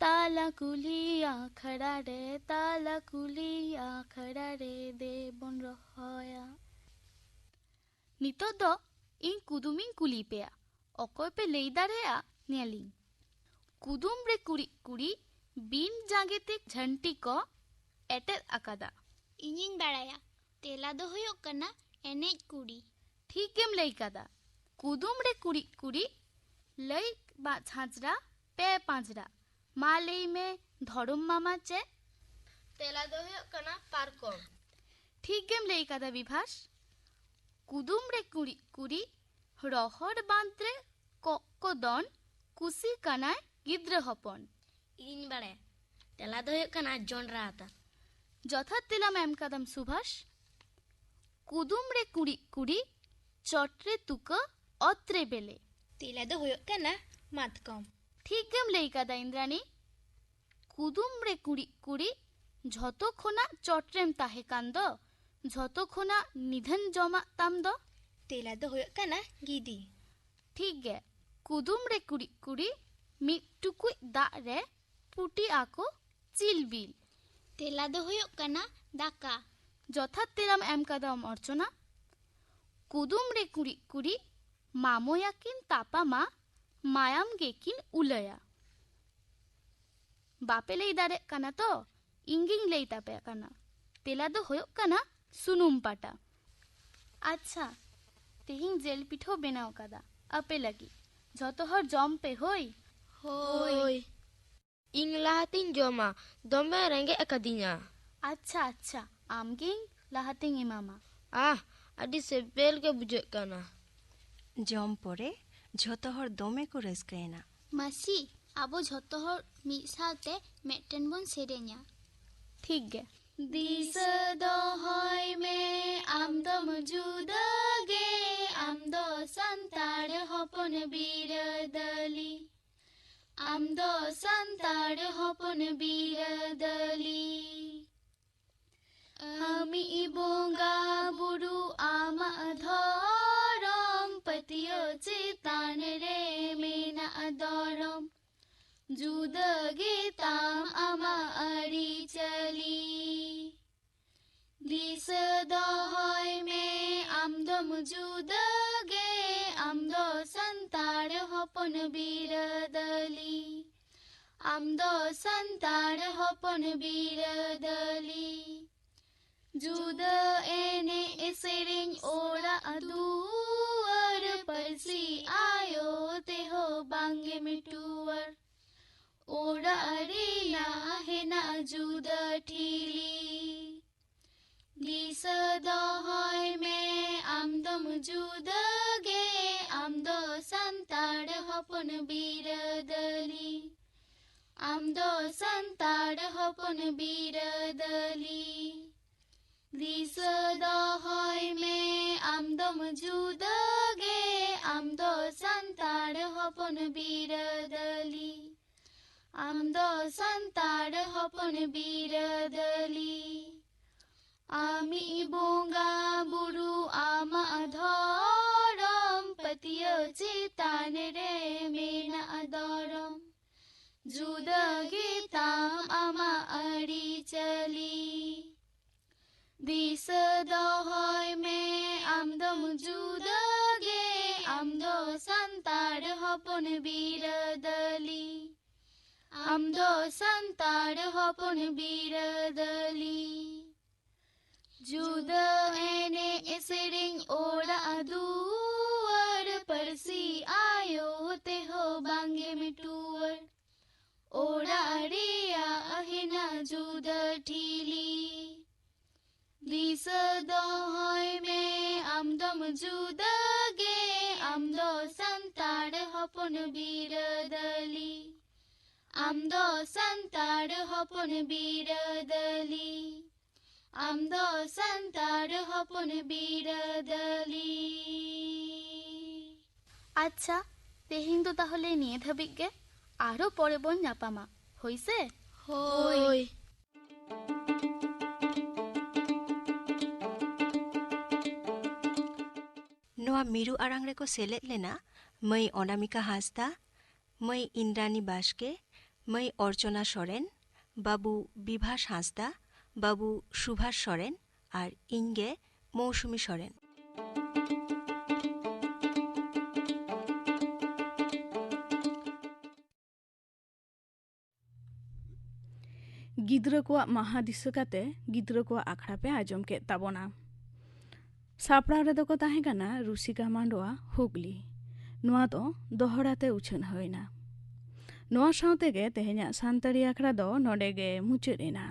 ᱛᱟᱞᱟ ᱠᱩᱞᱦᱤ ᱟᱠᱷᱲᱟ ᱨᱮ, ᱛᱟᱞᱟ ᱠᱩᱞᱦᱤ ᱟᱠᱷᱲᱟ ᱨᱮ ᱫᱮᱵᱚᱱ ᱨᱚᱦᱚᱭᱟ᱾ ᱱᱤᱛᱚᱜ ᱫᱚ ᱤᱧ ᱠᱩᱫᱩᱢᱤᱧ ᱠᱩᱞᱤ ᱯᱮᱭᱟ, ᱚᱠᱚᱭ ᱯᱮ ᱞᱟᱹᱭ ᱫᱟᱲᱮᱭᱟᱜᱼᱟ ᱧᱮᱞᱤᱧ᱾ ᱠᱩᱫᱩᱢ ᱨᱮ ᱠᱩᱲᱤᱫ ᱠᱩᱲᱤᱫ ᱵᱤᱱ ᱡᱟᱸᱜᱮ ᱛᱮ ᱡᱷᱟᱹᱱᱴᱤ ᱠᱚ ᱮᱴᱮᱫ ᱟᱠᱟᱫᱟ᱾ ᱤᱧᱤᱧ ᱵᱟᱲᱟᱭᱟ, ᱛᱮᱞᱟ ᱫᱚ ᱦᱩᱭᱩᱜ ᱠᱟᱱᱟ ᱮᱱᱮᱡ ᱠᱩᱲᱤ᱾ ᱴᱷᱤᱠ ᱜᱮᱢ ᱞᱟᱹᱭ ᱠᱟᱫᱟ᱾ ᱠᱩᱫᱩᱢ ᱨᱮ ᱠᱩᱲᱤᱫ ᱠᱩᱲᱤᱫ ᱞᱟᱹᱭ ᱢᱟ ᱡᱷᱟᱸᱡᱽᱨᱟ ᱯᱮ ᱯᱟᱸᱡᱽᱨᱟ᱾ ᱢᱟ ᱞᱟᱹᱭ ᱢᱮ ᱫᱷᱚᱨᱚᱢ ᱢᱟᱢᱟ ᱪᱮᱫ? ᱛᱮᱞᱟ ᱫᱚ ᱦᱩᱭᱩᱜ ᱠᱟᱱᱟ ᱯᱟᱨᱠᱚᱢ᱾ ᱴᱷᱤᱠ ᱜᱮᱢ ᱞᱟᱹᱭ ᱠᱟᱫᱟ ᱵᱤᱵᱷᱟᱥ᱾ ᱠᱩᱫᱩᱢ ᱨᱮ ᱠᱩᱲᱤᱫ ᱠᱩᱲᱤᱫ ᱨᱚᱦᱚᱲ ᱵᱟᱸᱫᱽ ᱨᱮ ᱠᱚᱸᱜ ᱠᱚ ᱫᱚᱱ, ᱠᱩᱥᱤ ᱠᱟᱱᱟᱭ ᱜᱤᱫᱽᱨᱟᱹ ᱦᱚᱯᱚᱱ᱾ ᱤᱧ ᱵᱟᱲᱟᱭᱟ, ᱛᱮᱞᱟ ᱫᱚ ᱦᱩᱭᱩᱜ ᱠᱟᱱᱟ ᱡᱚᱱᱰᱨᱟ ᱟᱛᱟ᱾ ᱡᱚᱛᱷᱟᱛ ᱛᱮᱞᱟᱢ ᱮᱢ ᱠᱟᱫᱟᱢ ᱥᱩᱵᱷᱟᱥ᱾ ᱠᱩᱫᱩᱢ ᱨᱮ ᱠᱩᱲᱤᱫ ᱠᱩᱲᱤᱫ ᱪᱚᱴ ᱨᱮ ᱛᱩᱠᱟᱹ ᱚᱛ ᱨᱮ ᱵᱮᱞᱮ᱾ ᱛᱮᱞᱟ ᱫᱚ ᱦᱩᱭᱩᱜ ᱠᱟᱱᱟ ᱢᱟᱛᱠᱚᱢ᱾ ᱴᱷᱤᱠ ᱜᱮᱢ ᱞᱟᱹᱭ ᱠᱟᱫᱟ ᱤᱱᱫᱨᱟᱱᱤ᱾ ᱠᱩᱫᱩᱢ ᱨᱮ ᱠᱩᱲᱤᱫ ᱠᱩᱲᱤᱫ, ᱡᱷᱚᱛᱚ ᱠᱷᱚᱱᱟᱜ ᱪᱚᱴ ᱨᱮᱢ ᱛᱟᱦᱮᱸ ᱠᱟᱱ ᱫᱚ, ᱡᱷᱚᱛᱚ ᱠᱷᱚᱱᱟᱜ ᱱᱤᱫᱷᱟᱹᱱ ᱡᱚᱢᱟᱜ ᱛᱟᱢ ᱫᱚ? ᱛᱮᱞᱟ ᱫᱚ ᱦᱩᱭᱩᱜ ᱠᱟᱱᱟ ᱜᱤᱫᱤ᱾ ᱴᱷᱤᱠ ᱜᱮ᱾ ᱠᱩᱫᱩᱢ ᱨᱮ ᱠᱩᱲᱤᱫ ᱠᱩᱲᱤᱫ, ᱢᱤᱫ ᱴᱩᱠᱩᱡ ᱫᱟᱜ ᱨᱮ ᱯᱩᱴᱤ ᱟᱠᱚ ᱪᱤᱞᱵᱤᱞ᱾ ᱛᱮᱞᱟ ᱫᱚ ᱦᱩᱭᱩᱜ ᱠᱟᱱᱟ ᱫᱟᱠᱟ᱾ ᱡᱚᱛᱷᱟᱛ ᱛᱮᱞᱟᱢ ᱮᱢ ᱠᱟᱫᱟᱢ ᱚᱨᱪᱚᱱᱟ᱾ ᱠᱩᱫᱩᱢ ᱨᱮ ᱠᱩᱲᱤᱫ ᱠᱩᱲᱤᱫ, ᱢᱟᱢᱚᱭᱟ ᱠᱤᱱ ᱛᱟᱯᱟᱢᱟ, ᱢᱟᱭᱟᱢ ᱜᱮᱠᱤᱱ ᱩᱞᱟᱹᱭᱟ᱾ ᱵᱟᱯᱮ ᱞᱟᱹᱭ ᱫᱟᱲᱮᱜ ᱠᱟᱱᱟ ᱛᱚ? ᱤᱧ ᱜᱤᱧ ᱞᱟᱹᱭ ᱛᱟᱯᱮ ᱠᱟᱱᱟ᱾ ᱛᱮᱞᱟ ᱫᱚ ᱦᱩᱭᱩᱜ ᱠᱟᱱᱟ ᱥᱩᱱᱩᱢ ᱯᱟᱴᱟ᱾ ᱟᱪᱪᱷᱟ, ᱛᱮᱦᱮᱧ ᱡᱮᱞ ᱯᱤᱴᱷᱟᱹ ᱵᱮᱱᱟᱣ ᱠᱟᱫᱟ ᱟᱯᱮ ᱞᱟᱹᱜᱤᱫ᱾ ᱡᱷᱚᱛᱚ ᱦᱚᱲ ᱡᱚᱢ ᱯᱮ ᱦᱳᱭ᱾ ᱦᱳᱭ᱾ ᱤᱧ ᱞᱟᱦᱟᱛᱤᱧ ᱡᱚᱢᱟ, ᱫᱚᱢᱮ ᱨᱮᱸᱜᱮᱡ ᱟᱠᱟᱫᱤᱧᱟ᱾ ᱟᱪᱪᱷᱟ, ᱟᱪᱪᱷᱟ, ᱟᱢᱜᱤᱧ ᱞᱟᱦᱟᱛᱤᱧ ᱮᱢᱟᱢᱟ᱾ ᱟᱦ, ᱟᱹᱰᱤ ᱥᱤᱵᱤᱞ ᱜᱮ ᱵᱩᱡᱷᱟᱹᱜ ᱠᱟᱱᱟ᱾ ᱡᱚᱢ ᱯᱚᱨᱮ ᱡᱷᱚᱛᱚ ᱦᱚᱲ ᱫᱚᱢᱮ ᱠᱚ ᱨᱟᱹᱥᱠᱟᱹᱭᱮᱱᱟ᱾ ᱢᱟᱹᱥᱤ, ᱟᱵᱚ ᱡᱷᱚᱛᱚ ᱦᱚᱲ ᱢᱤᱫ ᱥᱟᱶᱛᱮ ᱢᱤᱫᱴᱮᱱ ᱵᱚᱱ ᱥᱮᱨᱮᱧᱟ᱾ ᱴᱷᱤᱠ ᱜᱮ᱾ ᱫᱤᱥᱟᱹ ᱫᱚᱦᱚᱭ ᱢᱮ, ᱟᱢ ᱫᱚᱢ ᱡᱩᱫᱟᱹ ᱜᱮ, ᱟᱢ ᱫᱚ ᱥᱟᱱᱛᱟᱲ ᱦᱚᱯᱚᱱ ᱵᱤᱨᱟᱹᱫᱟᱹᱞᱤ᱾ ᱟᱢ ᱫᱚ ᱥᱟᱱᱛᱟᱲ ᱦᱚᱯᱚᱱ ᱵᱤᱨᱟᱹᱫᱟᱹᱞᱤ᱾ ᱟᱢᱤᱡ ᱵᱚᱸᱜᱟ ᱵᱩᱨᱩ ᱟᱢᱟᱜ ᱫᱷᱚᱨᱚᱢ, ᱯᱟᱹᱛᱭᱟᱹᱣ ᱪᱮᱛᱟᱱ ᱨᱮ ᱢᱮᱱᱟᱜ ᱫᱚᱨᱚᱢ᱾ ᱡᱩᱫᱟᱹ ᱜᱮᱛᱟᱢ ᱟᱢᱟᱜ ᱟᱹᱨᱤᱪᱟᱹᱞᱤ᱾ ᱫᱤᱥᱟᱹ ᱫᱚᱦᱚᱭ ᱢᱮ, ᱟᱢ ᱫᱚᱢ ᱡᱩᱫᱟᱹ ᱜᱮ, ᱟᱢ ᱫᱚ ᱥᱟᱱᱛᱟᱲ ᱦᱚᱯᱚᱱ ᱵᱤᱨᱟᱹᱫᱟᱹᱞᱤ᱾ ᱟᱢ ᱫᱚ ᱥᱟᱱᱛᱟᱲ ᱦᱚᱯᱚᱱ ᱵᱤᱨᱟᱹᱫᱟᱹᱞᱤ᱾ ᱡᱩᱫᱟᱹ ᱮᱱᱮᱡ ᱥᱮᱨᱮᱧ, ᱚᱲᱟᱜ ᱫᱩᱣᱟᱹᱨ, ᱯᱟᱹᱨᱥᱤ ᱟᱭᱳ ᱛᱮᱦᱚᱸ ᱵᱟᱝᱜᱮᱢ ᱴᱩᱣᱟᱹᱨ᱾ ᱚᱲᱟᱜ ᱨᱮᱱᱟᱜ ᱦᱮᱱᱟᱜ ᱡᱩᱫᱟᱹ ᱴᱷᱤᱞᱤ᱾ ᱫᱤᱥᱟᱹ ᱫᱚᱦᱚᱭ ᱢᱮ, ᱟᱢ ᱫᱚᱢ ᱡᱩᱫᱟᱹ ᱜᱮ, ᱟᱢ ᱫᱚ ᱥᱟᱱᱛᱟᱲ ᱦᱚᱯᱚᱱ ᱵᱤᱨᱟᱹᱫᱟᱹᱞᱤ᱾ ᱟᱢ ᱫᱚ ᱥᱟᱱᱛᱟᱲ ᱦᱚᱯᱚᱱ ᱵᱤᱨᱟᱹᱫᱟᱹᱞᱤ᱾ ᱫᱤᱥᱟᱹ ᱫᱚᱦᱚᱭ ᱢᱮ, ᱟᱢ ᱫᱚᱢ ᱡᱩᱫᱟᱹ ᱜᱮ, ᱟᱢ ᱫᱚ ᱥᱟᱱᱛᱟᱲ ᱦᱚᱯᱚᱱ ᱵᱤᱨᱟᱹᱫᱟᱹᱞᱤ᱾ ᱟᱢ ᱫᱚ ᱥᱟᱱᱛᱟᱲ ᱦᱚᱯᱚᱱ ᱵᱤᱨᱟᱹᱫᱟᱹᱞᱤ᱾ ᱟᱢᱤᱡ ᱵᱚᱸᱜᱟ ᱵᱩᱨᱩ, ᱟᱢᱟᱜ ᱫᱷᱚᱨᱚᱢ, ᱯᱟᱹᱛᱭᱟᱹᱣ ᱪᱮᱛᱟᱱ ᱨᱮ ᱢᱮᱱᱟᱜ ᱫᱷᱚᱨᱚᱢ᱾ ᱡᱩᱫᱟᱹ ᱜᱮᱛᱟᱢ ᱟᱢᱟᱜ ᱟᱹᱨᱤᱪᱟᱹᱞᱤ᱾ ᱫᱤᱥᱟᱹ ᱫᱚᱦᱚᱭ ᱢᱮ, ᱟᱢ ᱫᱚᱢ ᱡᱩᱫᱟᱹ ᱜᱮ, ᱟᱢ ᱫᱚ ᱥᱟᱱᱛᱟᱲ ᱦᱚᱯᱚᱱ ᱵᱤᱨᱟᱹᱫᱟᱹᱞᱤ᱾ ᱟᱢ ᱫᱚ ᱥᱟᱱᱛᱟᱲ ᱦᱚᱯᱚᱱ ᱵᱤᱨᱟᱹᱫᱟᱹᱞᱤ᱾ ᱡᱩᱫᱟᱹ ᱮᱱᱮᱡ ᱥᱮᱨᱮᱧ, ᱚᱲᱟᱜ ᱫᱩᱣᱟᱹᱨ, ᱯᱟᱹᱨᱥᱤ ᱟᱭᱳ ᱛᱮᱦᱚᱸ ᱵᱟᱝᱜᱮᱢ ᱴᱩᱣᱟᱹᱨ᱾ ᱚᱲᱟᱜ ᱨᱮᱭᱟᱜ ᱦᱮᱱᱟᱜ ᱡᱩᱫᱟᱹ ᱴᱷᱤᱞᱤ᱾ ᱫᱤᱥᱟᱹ ᱫᱚᱦᱚᱭ ᱢᱮ, ᱟᱢ ᱫᱚᱢ ᱡᱩᱫᱟᱹ ᱜᱮ, ᱟᱢ ᱫᱚ ᱥᱟᱱᱛᱟᱲ ᱦᱚᱯᱚᱱ ᱵᱤᱨᱟᱹᱫᱟᱹᱞᱤ᱾ ᱟᱢ ᱫᱚ ᱥᱟᱱᱛᱟᱲ ᱦᱚᱯᱚᱱ ᱵᱤᱨᱟᱹᱫᱟᱹᱞᱤ᱾ ᱟᱢ ᱫᱚ ᱥᱟᱱᱛᱟᱲ ᱦᱚᱯᱚᱱ ᱵᱤᱨᱟᱹᱫᱟᱹᱞᱤ᱾ ᱟᱪᱪᱷᱟ, ᱛᱮᱦᱮᱧ ᱫᱚ ᱛᱟᱦᱚᱞᱮ ᱱᱤᱭᱟᱹ ᱫᱷᱟᱹᱵᱤᱡ ᱜᱮ, ᱟᱨᱦᱚᱸ ᱯᱚᱨᱮ ᱵᱚᱱ ᱧᱟᱯᱟᱢᱟ, ᱦᱳᱭ ᱥᱮ? ᱦᱳᱭ᱾ ᱱᱚᱣᱟ ᱢᱤᱨᱩ ᱟᱲᱟᱝ ᱨᱮᱠᱚ ᱥᱮᱞᱮᱫ ᱞᱮᱱᱟ ᱢᱟᱹᱭ ᱚᱱᱟᱢᱤᱠᱟ ᱦᱟᱸᱥᱫᱟ, ᱢᱟᱹᱭ ᱤᱱᱫᱨᱟᱱᱤ ᱵᱟᱥᱠᱮ, ᱢᱟᱹᱭ ᱚᱨᱪᱚᱱᱟ ᱥᱚᱨᱮᱱ, ᱵᱟᱹᱵᱩ ᱵᱤᱵᱷᱟᱥ ᱦᱟᱸᱥᱫᱟ, ᱵᱟᱹᱵᱩ ᱥᱩᱵᱷᱟᱥ ᱥᱚᱨᱮᱱ ᱟᱨ ᱤᱧ ᱜᱮ ᱢᱳᱣᱥᱩᱢᱤ ᱥᱚᱨᱮᱱ᱾ ᱜᱤᱫᱽᱨᱟᱹ ᱠᱚᱣᱟᱜ ᱢᱟᱦᱟ ᱫᱤᱥᱟᱹ ᱠᱟᱛᱮ ᱜᱤᱫᱽᱨᱟᱹ ᱠᱚᱣᱟᱜ ᱟᱠᱷᱲᱟ ᱯᱮ ᱟᱸᱡᱚᱢ ᱠᱮᱫ ᱛᱟᱵᱚᱱᱟ᱾ ᱥᱟᱯᱲᱟᱣ ᱨᱮᱫᱚ ᱠᱚ ᱛᱟᱦᱮᱸ ᱠᱟᱱᱟ ᱨᱩᱥᱤᱠᱟ ᱢᱟᱱᱰᱣᱟ, ᱦᱩᱜᱽᱞᱤ᱾ ᱱᱚᱣᱟ ᱫᱚ ᱫᱚᱦᱲᱟ ᱛᱮ ᱩᱪᱷᱟᱹᱱ ᱦᱩᱭᱱᱟ᱾ ᱱᱚᱣᱟ ᱥᱟᱶ ᱛᱮᱜᱮ ᱛᱮᱦᱮᱧᱟᱜ ᱥᱟᱱᱛᱟᱲᱤ ᱟᱠᱷᱲᱟ ᱫᱚ ᱱᱚᱰᱮ ᱜᱮ ᱢᱩᱪᱟᱹᱫ ᱮᱱᱟ᱾